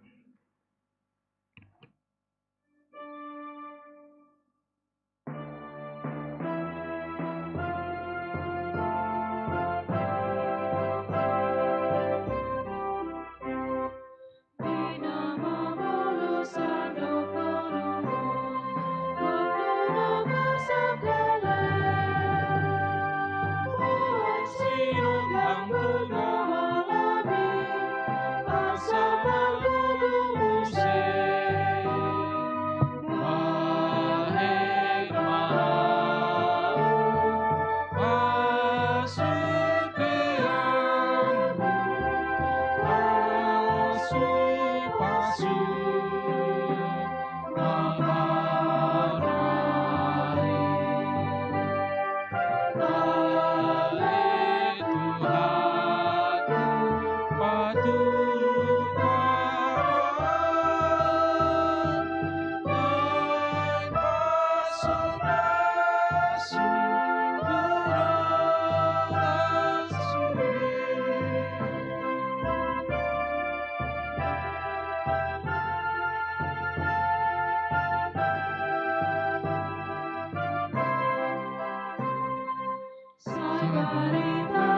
Sai barita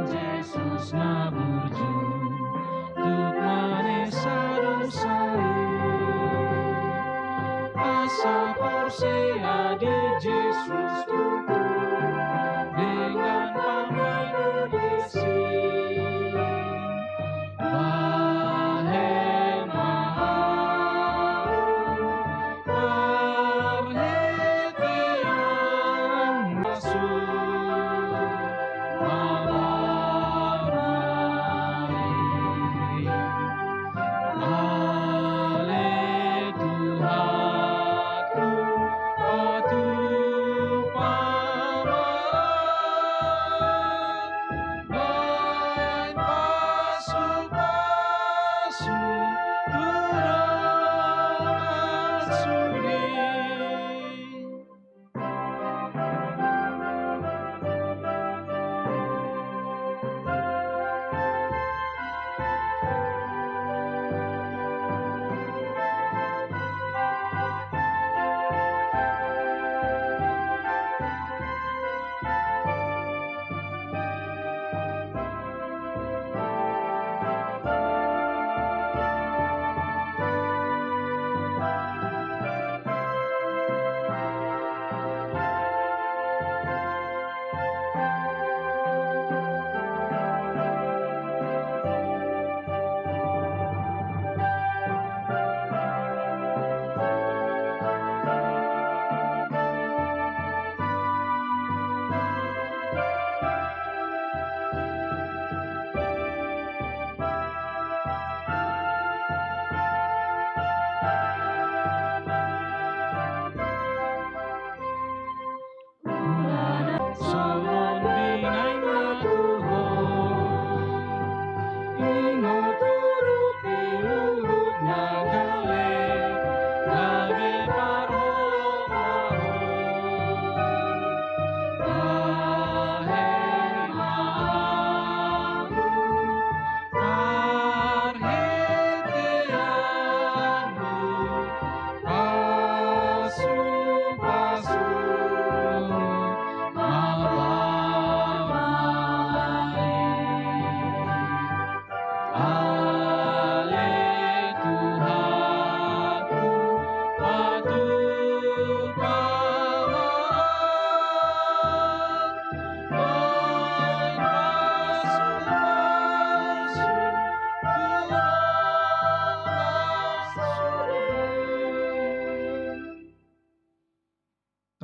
Jesus na burju, tuk manesa dosa i. Asa porsea di Jesus tutu, dengan pamanu disi. Bahen ma ahu marhitean masuk mambarai. Ale Tuhanku, patupa ma ahu, bahen pasupasu tu dongan sude.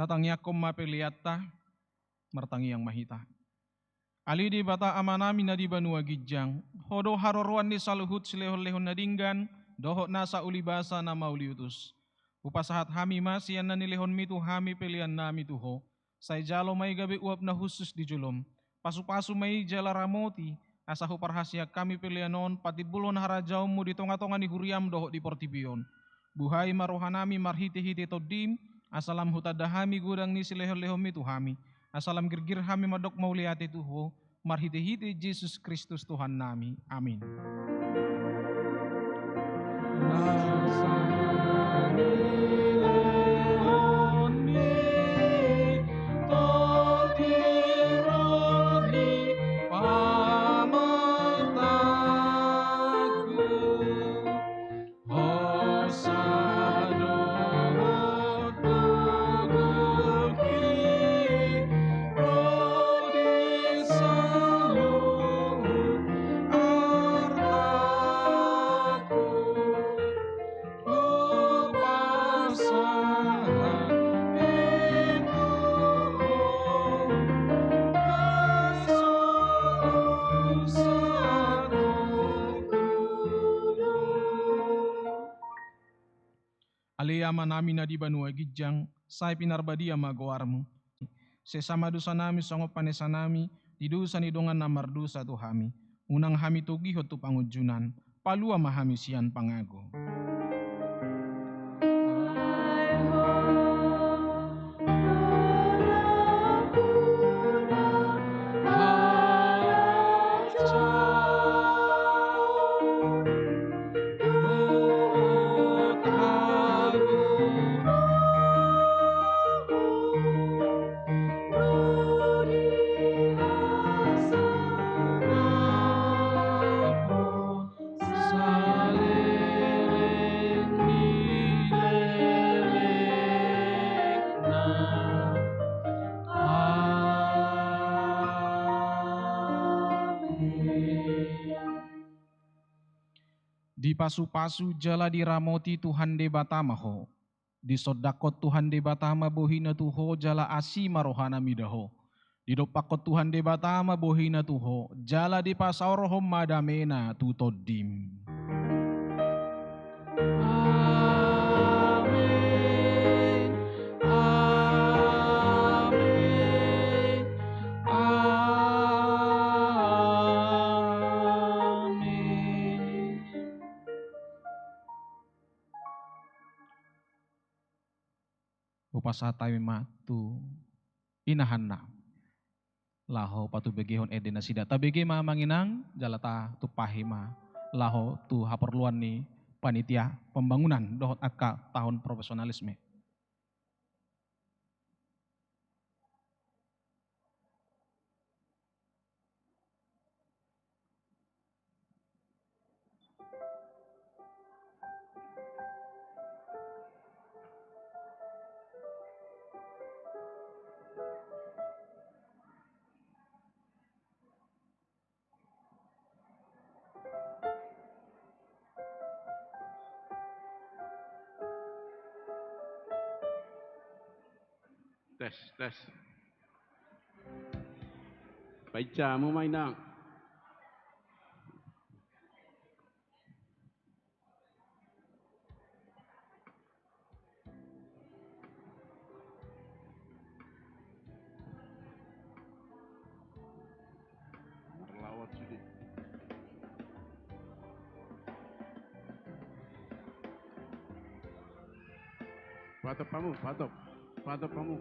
Tatangiangkon ma peleanta. Martangiang ma hita. Ale Debata Amanami na di banua ginjang, Ho do haroroan ni saluhut silehonlehon na denggan dohot nasa ulibasa na mauliutus. Hupasahat hami ma sian na nilehonmi tu hami peleannami tu Ho. Sai jalo ma i gabe uap na hushus di jolom. Pasupasu ma i jala ramoti, asa huparhaseang hami pelean on patimbulhon harajaonmu di tongatonga ni huriam dohot di portibi on. Buhai ma rohanami marhitehite Tondim, asa lam hutanda hami godang ni silehonlehonmi tu hami, asa lam girgir hami mandok mauliate tu Ho, marhitehite Jesus Kristus Tuhannami. Amin. Ale Amanami na di banua ginjang, sai pinarbadia ma goarmu. Sesa ma dosanami songon panesanami di dosa ni dongan na mardosa tu hami. Unang hami togihon tu pangunjunan, palua ma hami sian pangago. Dipasupasu jala diramoti Tuhan Debata ma ho. Disondangkon Tuhan Debata ma bohina tu ho jala asi ma rohana mida ho. Didompakkon Tuhan Debata ma bohina tu ho jala dipasaorhon ma damena tu tondim. Amen. Amen. Amen. Hupasahat hami ma tu inahanna laho patubegehon ende nasida. Tabege ma amang inang, jala tatumpahi ma laho tu haporluan ni panitia pembangunan dohot angka tahun profesionalisme. Tes, tes. Baik, jamu mainang. Marlawan sude. Patop hamu, patop. Patop hamu.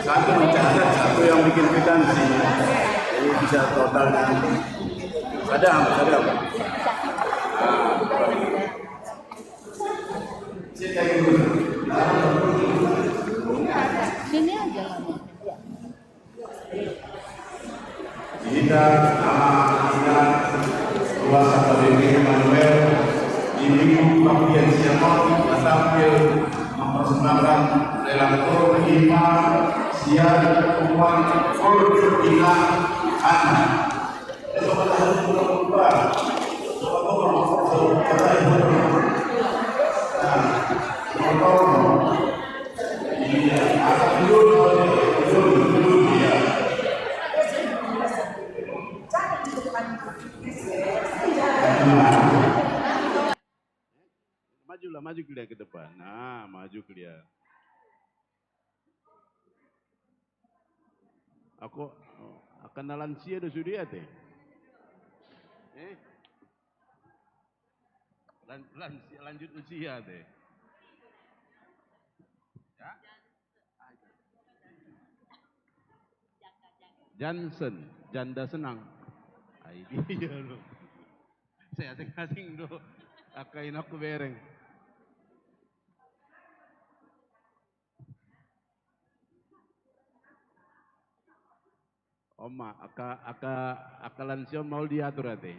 Satu mencatat, satu yang bikin kwitansi. Jadi bisa total. Sadam, sadam. Sini aja lah. Hita, Ama, Ina, ruas H K B P Immanuel, di Minggu Pengabdian siang on, tampil mempersembahkan lelang kur lima sian punguan kur Ina Hana. Majulah, maju kalian ke depan. Nah, maju kalian. Aku, oh, akan na lansia do sude ate. Eh? Lan-, lansia, lanjut usia ate. Ya? Jansen, janda senang. Ai dia lo. Sai asing-asing do. Angka inangku bereng. Oma, angka, angka, angka lansia on maol diatur ate.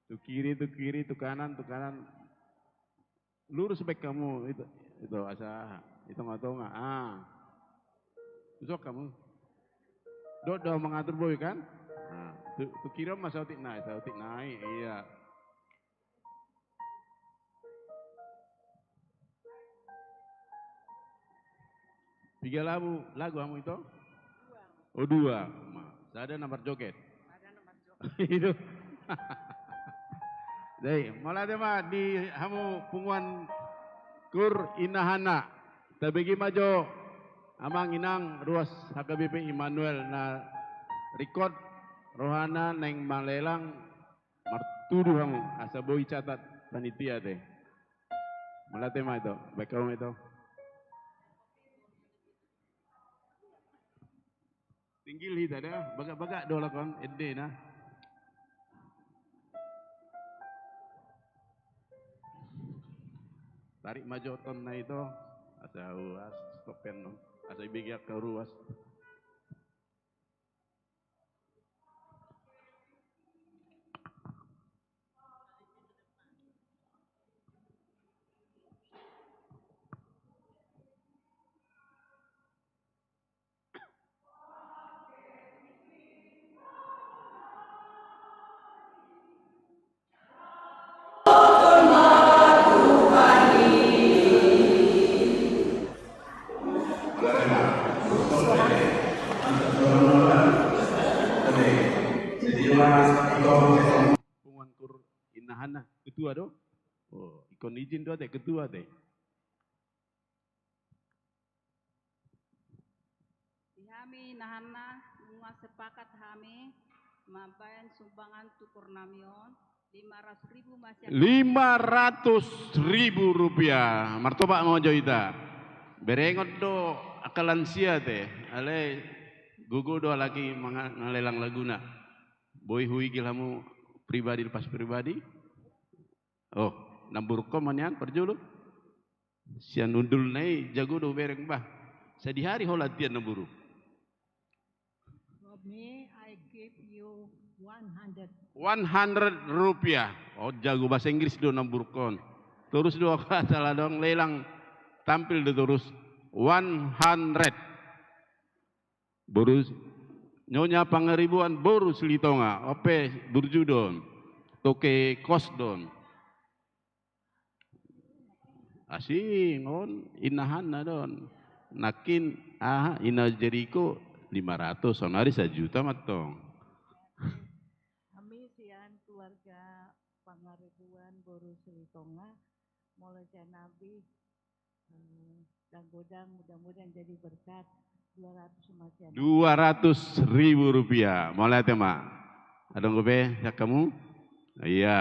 Tu kiri, tu kiri, tu kanan, tu kanan. Lurus baen hamu, itu, itu, asa, di tonga-tonga. Ah. Tusuk hamu. Dohot do mangatur boi kan? Ah. Tu, tu kiri on ma saotik nai, saotik nai, iya. Piga lagu, lagu hamu ito? Dua. Oh, dua. Ma, sada na marjoget. Sada na marjoget. Itu. Jadi, mauliate ma di hamu punguan kur Ina Hana. Tabege ma jo amang inang ruas H K B P Immanuel na ringkot rohana naeng malelang. Martudu hamu, asa boi catat panitia te. Mauliate ma ito, baen hamu ito. Tinggil hita da, bagak-bagak do lakon, ende na. Tarik ma jo oton na ito, asa ruas, stop kan no. Asa ibege angka ruas. Punguan kur Ina Hana, ketua do? Oh, ingkon izin do ate, ketua ate. Di hami Ina Hana, nunga sepakat hami mambaen sumbangan tu kur nami on, lima ratus ribu ma sian. Lima ratus ribu rupiah. Martopak ma jo hita. Berengon do angka lansia te. Alai gogo do halak i manga-, mangalelang laguna. Boi huigil hamu pribadi lepas pribadi. Oh, namburuk on ma nian parjolo. Sian undulna i jago do bereng bah. Sadihari ho latihan namburuk. Romi, I give you one hundred. One hundred rupiah. Oh, jago bahasa Inggris do namburuk on. Torus do angka salah dong lelang tampil do torus. One hundred. Boru Nyonya Pangaribuan, boru Silitonga, on pe burju do on. Toke kos do on. Asing on, Ina Hana do on. Nangkin, aha, Ina Jeriko lima ratus, saonari sajuta mantong. Hami sian keluarga Pangaribuan, boru Silitonga, molo sian hami, eh, dang godang, mudah-mudahan jadi berkat, dua ratus ma sian hami. Dua ratus ribu rupiah. Mauliate ma. Adong dope sian hamu? Iya.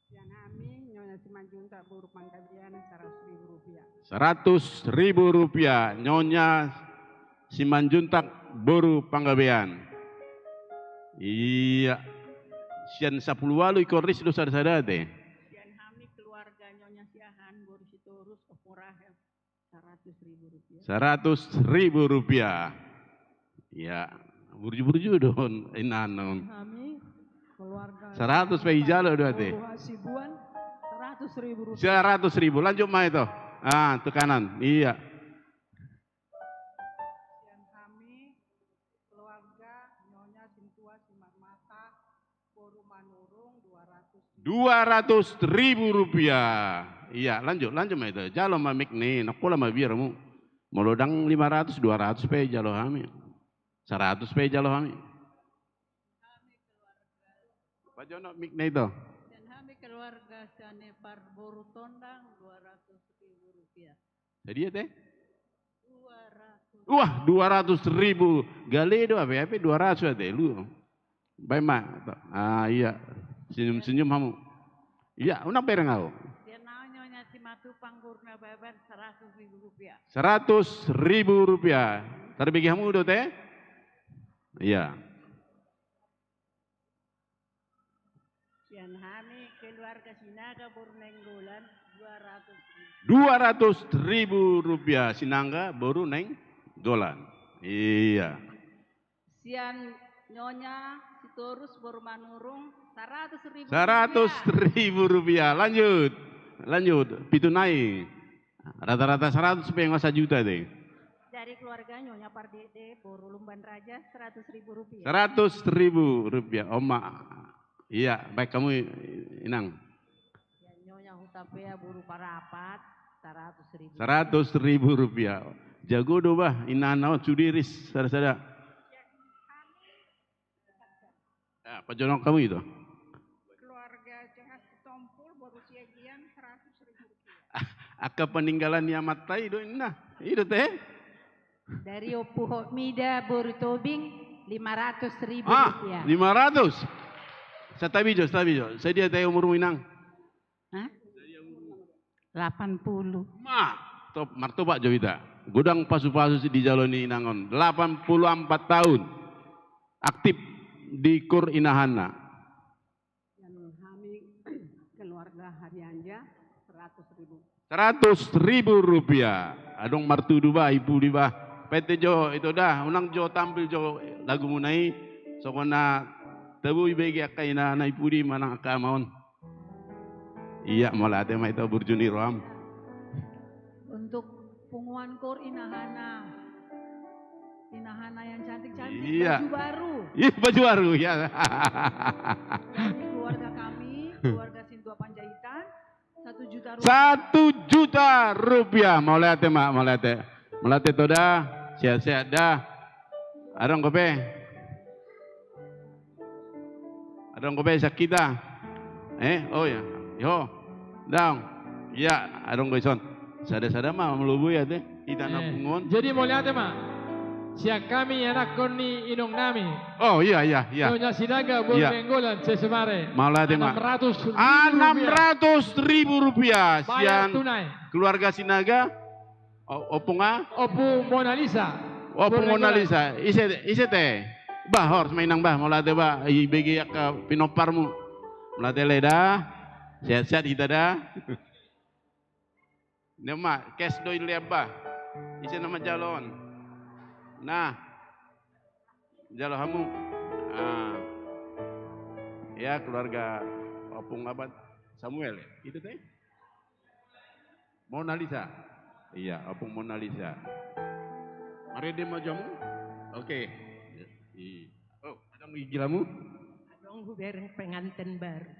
Sian hami, Nyonya Simanjuntak, boru Panggabean, saratus ribu rupiah. Seratus ribu rupiah, Nyonya Simanjuntak boru Panggabean. Iya. Sian sapulu ualu i koris do sada-sada te. Sian hami keluarga Nyonya Siahaan boru Sitorus, Opo Rahel. Seratus ribu rupiah. Seratus ribu rupiah. Ya, burju-burju do on, inaan on. Hami keluarga. Seratus pe ijalo do ate. Boru Hasibuan, seratus ribu rupiah. Seratus ribu, lanjut ma ito. Ah, tu kanan. Iya. Sian hami keluarga Nyonya Sintua Simarmata boru Manurung, dua ratus ribu. Dua ratus ribu rupiah. Iya, lanjut, lanjut ma ito. Jalo ma mic ni, nangkola ma biar mu. Molo ndang lima ratus, dua ratus pe jalo hami. Seratus pe jalo hami. Pajonok mic ni ito. Dan hami keluarga Sianipar boru Tondang, dua ratus ribu rupiah. Sadia te? Dua ratus. Wah, dua ratus ribu. Gale do, ape, ape dua ratus ate, lu. Baen ma. Ah, iya. Senyum-senyum hamu. Iya, unang bereng au. Sian au Nyonya Simatupang boru Nababan, seratus ribu rupiah. Seratus ribu rupiah. Tarbege hamu do te? Iya. Sian hami keluarga Sinaga boru Nainggolan, dua ratus ribu. Dua ratus ribu rupiah, Sinaga boru Nainggolan. Iya. Sian Nyonya Sitorus boru Manurung, seratus ribu rupiah. Seratus ribu rupiah. Lanjut. Lanjut. Pitu nai. Rata-rata seratus pe, nunga sajuta te. Dari keluarga Nyonya Pardede boru Lumban Raja, seratus ribu rupiah. Seratus ribu rupiah, Oma. Iya, baik kamu, Inang. Ya, Nyonya Hutapea boru Parapat, seratus ribu. Seratus ribu rupiah. Jago do bah, inaan on sude ris, sada-sada. Ya, pajonok hamu ito. Keluarga Johan Sitompul boru Siagian, seratus ribu rupiah. Angka peninggalan ni amanta i do ninna. I do te. Dari Ompu Hotmida boru Tobing, lima ratus ribu rupiah. Ah, lima ratus. Santabi jo, santabi jo. Sadia te umurmu, Inang? Hah? Lapan puluh. Ma, top, martopak jo hita. Godang pasu-pasu si dijalo ni Inang on. Lapan puluh ampat tahun. Aktif di Kur Inahanna. Yang hami keluarga Harianja, seratus ribu. Seratus ribu rupiah. Adong martudu bah, i pudi bah. Pete jo, ito dah, unang jo tampil jo lagumuna i. Songon na tabo ibege angka inana i pudi manang angka ama on. Iya, mauliate ma ito burju ni roham. Untuk punguan Kur Inahana. Inahana yang cantik-cantik, iya, baju baru. Iya, baju baru, ya. Dari keluarga kami, keluarga Sintua Panjaitan, satu juta rupiah. Satu juta rupiah. Mauliate ma, mauliate. Mauliate ito da, sehat-sehat da. Adong dope? Adong dope sian hita? Eh, oh ya. Yo. Daong. Iya, adong do dison. Sada-sada ma, molo boi ate. Hita na punguan. Jadi mauliate ma. Sian hami anakkon ni inong nami. Oh, iya, iya, iya. Nyonya Sinaga boru Nainggolan, Sesumare. Mauliate ma. Enam ratus ribu rupiah. Enam ratus ribu rupiah. Bayar tunai. Sian keluarga Sinaga. O-, Ompung a? Ompung Mona Lisa. Ompung Mona Lisa. Ise, ise te? Bah, horas ma inang bah, mauliate bah, ibege angka pinomparmu. Mauliate lae da. Sehat-sehat hita da. Ni ma, cash do i lean bah. Ise na manjalo on? Nah. Jalo hamu. Ah. Ya, keluarga Ompung Abad Samuel ya? Itu te? Mona Lisa. Iya, Ompung Mona Lisa. Marende ma jo hamu? Oke. I-, oh, adong igil hamu? Adong hubere pengantin baru.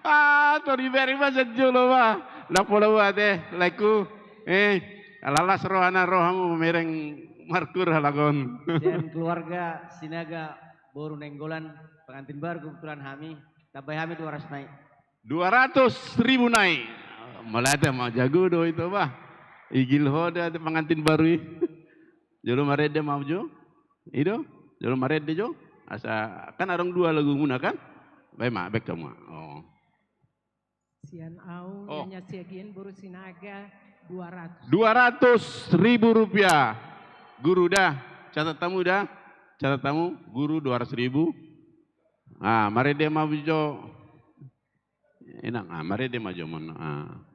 Ah, tor ibere ma sian jolo ma. Ndang pola ate, laeku. Eh, ala las rohana, rohamu mamereng markur halak on. Sian keluarga Sinaga boru Nainggolan, pengantin baru kebetulan hami, tambai hami dua ratus nai. Dua ratus ribu nai. Mauliate ma, jago do ito bah. Igil ho da pengantin baru i. Jolo marende ma jo. I do. Jolo marende jo. Asa kan adong dua lagumuna kan. Baen ma, baen hamu ma. Oh. Sian au, oh, Nyonya Siagian boru Sinaga, dua ratus. Dua ratus ribu rupiah. Guru da, catat hamu da. Catat hamu, guru dua ratus ribu. Ah, marende ma jo. Enak, ah, marende ma jo mon. Ah.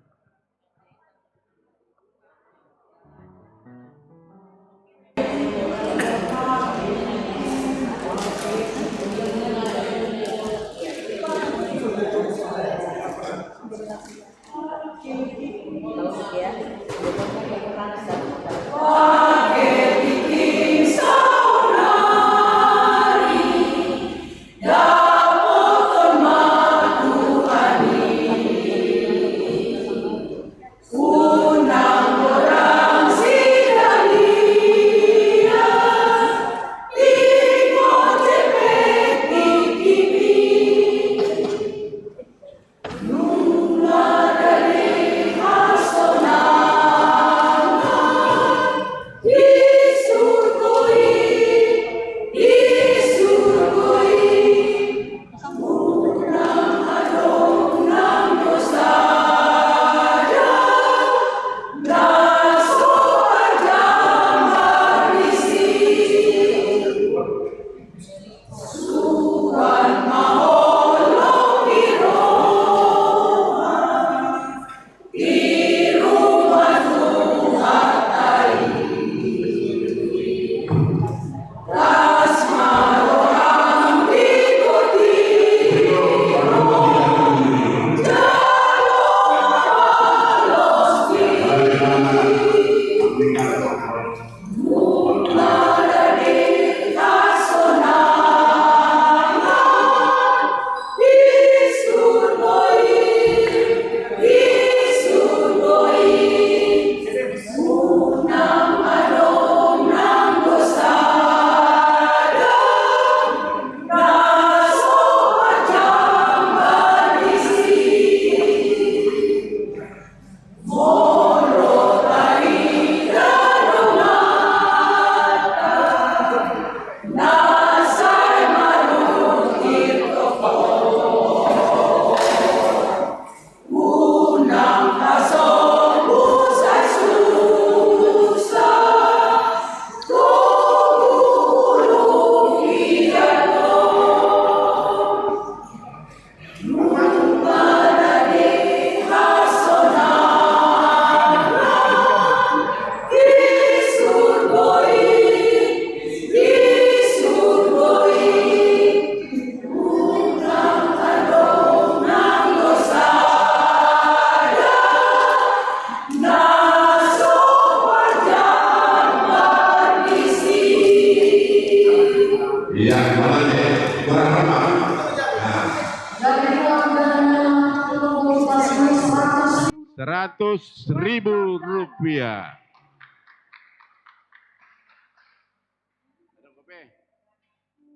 Seratus ribu rupiah.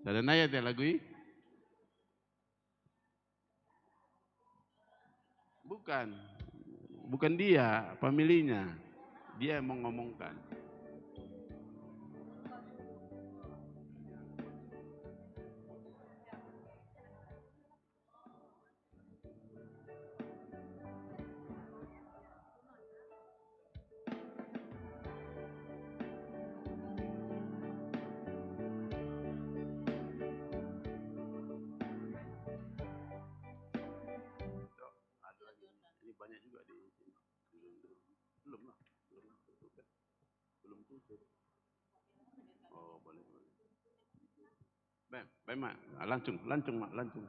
Sada nai ate lagu i? Bukan. Bukan dia, familinya. Dia yang mengomongkan. Ada lagi. Ini banyak juga di sini. Belum, belum. Belum lah. Belum tutup, kan? Belum tutup. Oh, boleh, boleh. Baen, baen, Mak. Ah, langsung, langsung, Mak, langsung.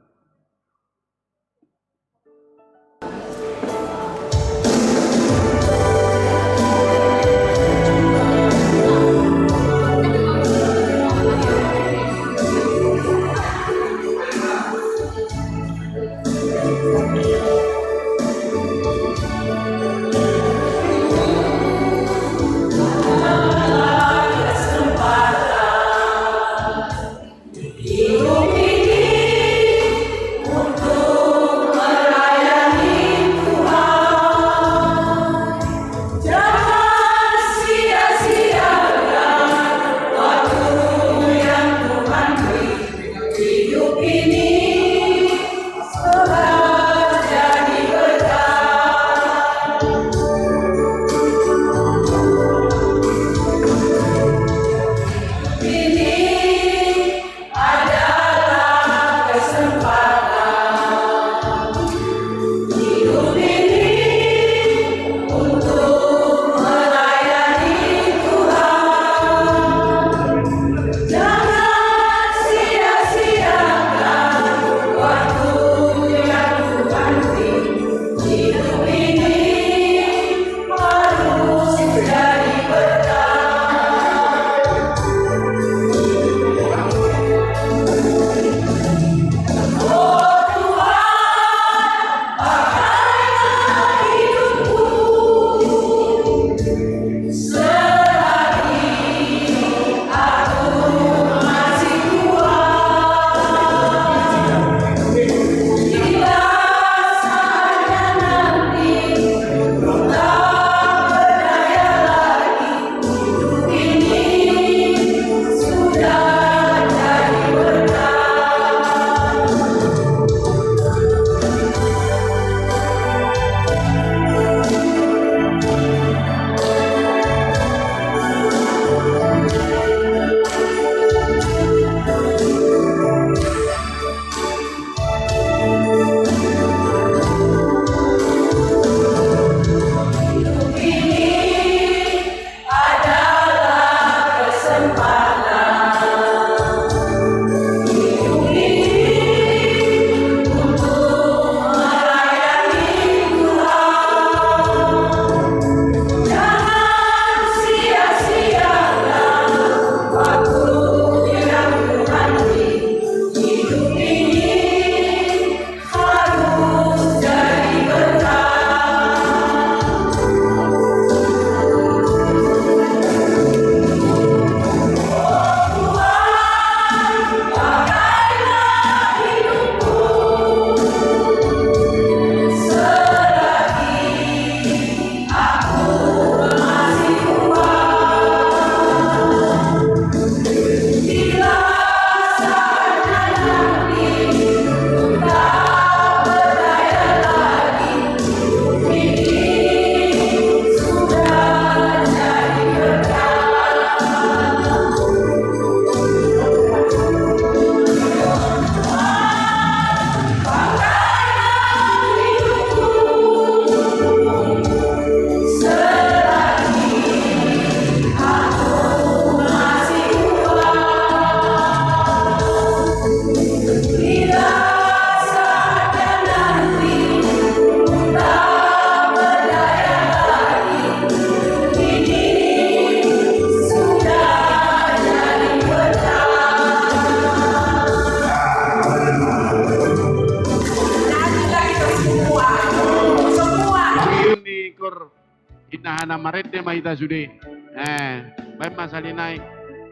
na marende ma hita sude. Eh, baen ma sahali nai.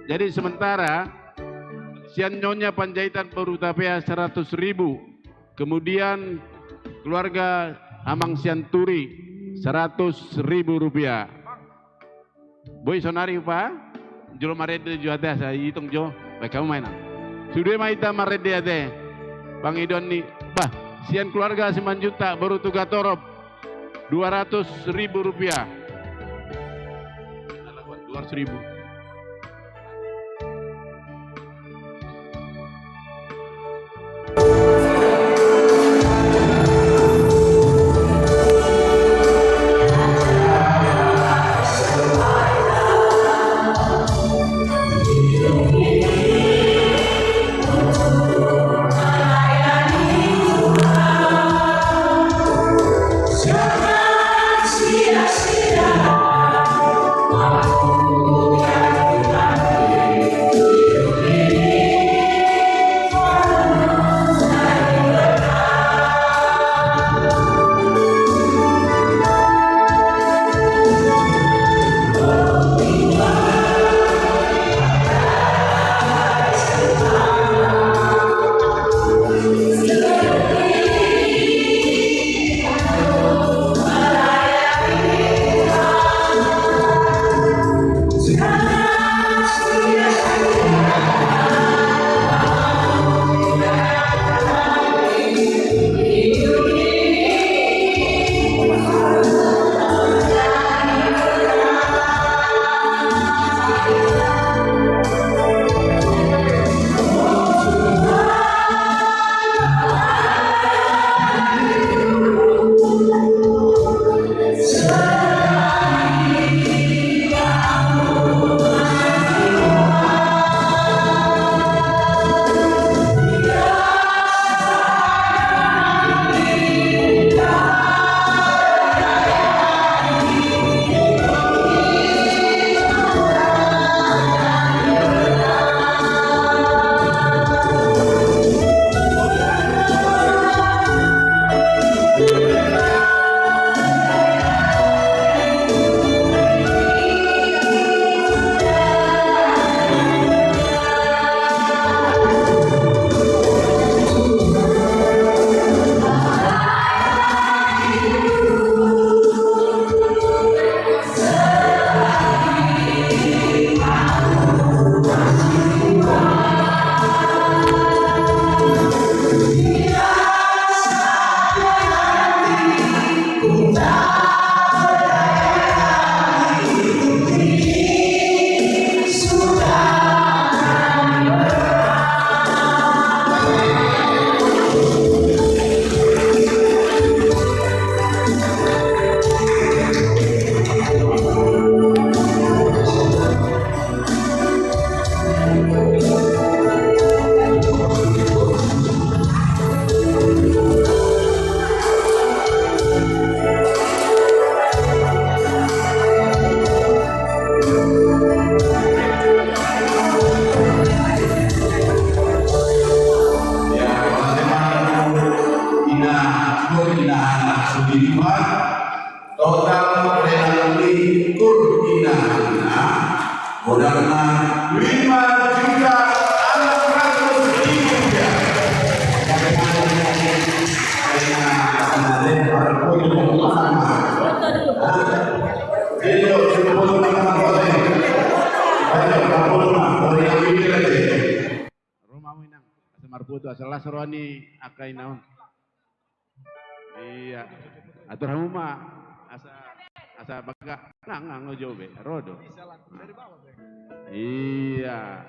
Jadi sementara sian Nyonya Panjaitan boru Tapea seratus ribu. Kemudian keluarga Amang Sianturi seratus ribu rupiah. Boi sonari pa jolo marende jo ate asa itung jo. Baik, hamu ma inang. Sude ma hita marende ate. Pangidoan ni, bah, sian keluarga Simanjuntak boru Tugatorop dua ratus ribu rupiah. Dua ratus ribu. Total rela ni kur inahanna, modalna lima juta enam ratus ribu rupiah. Ro ma hamu inang, asa marfoto, asa las roha ni angka ina on. Iya. Atur hamu ma. Asa, asa baga. Nga, nga, nga jo be. Ro do. Iya.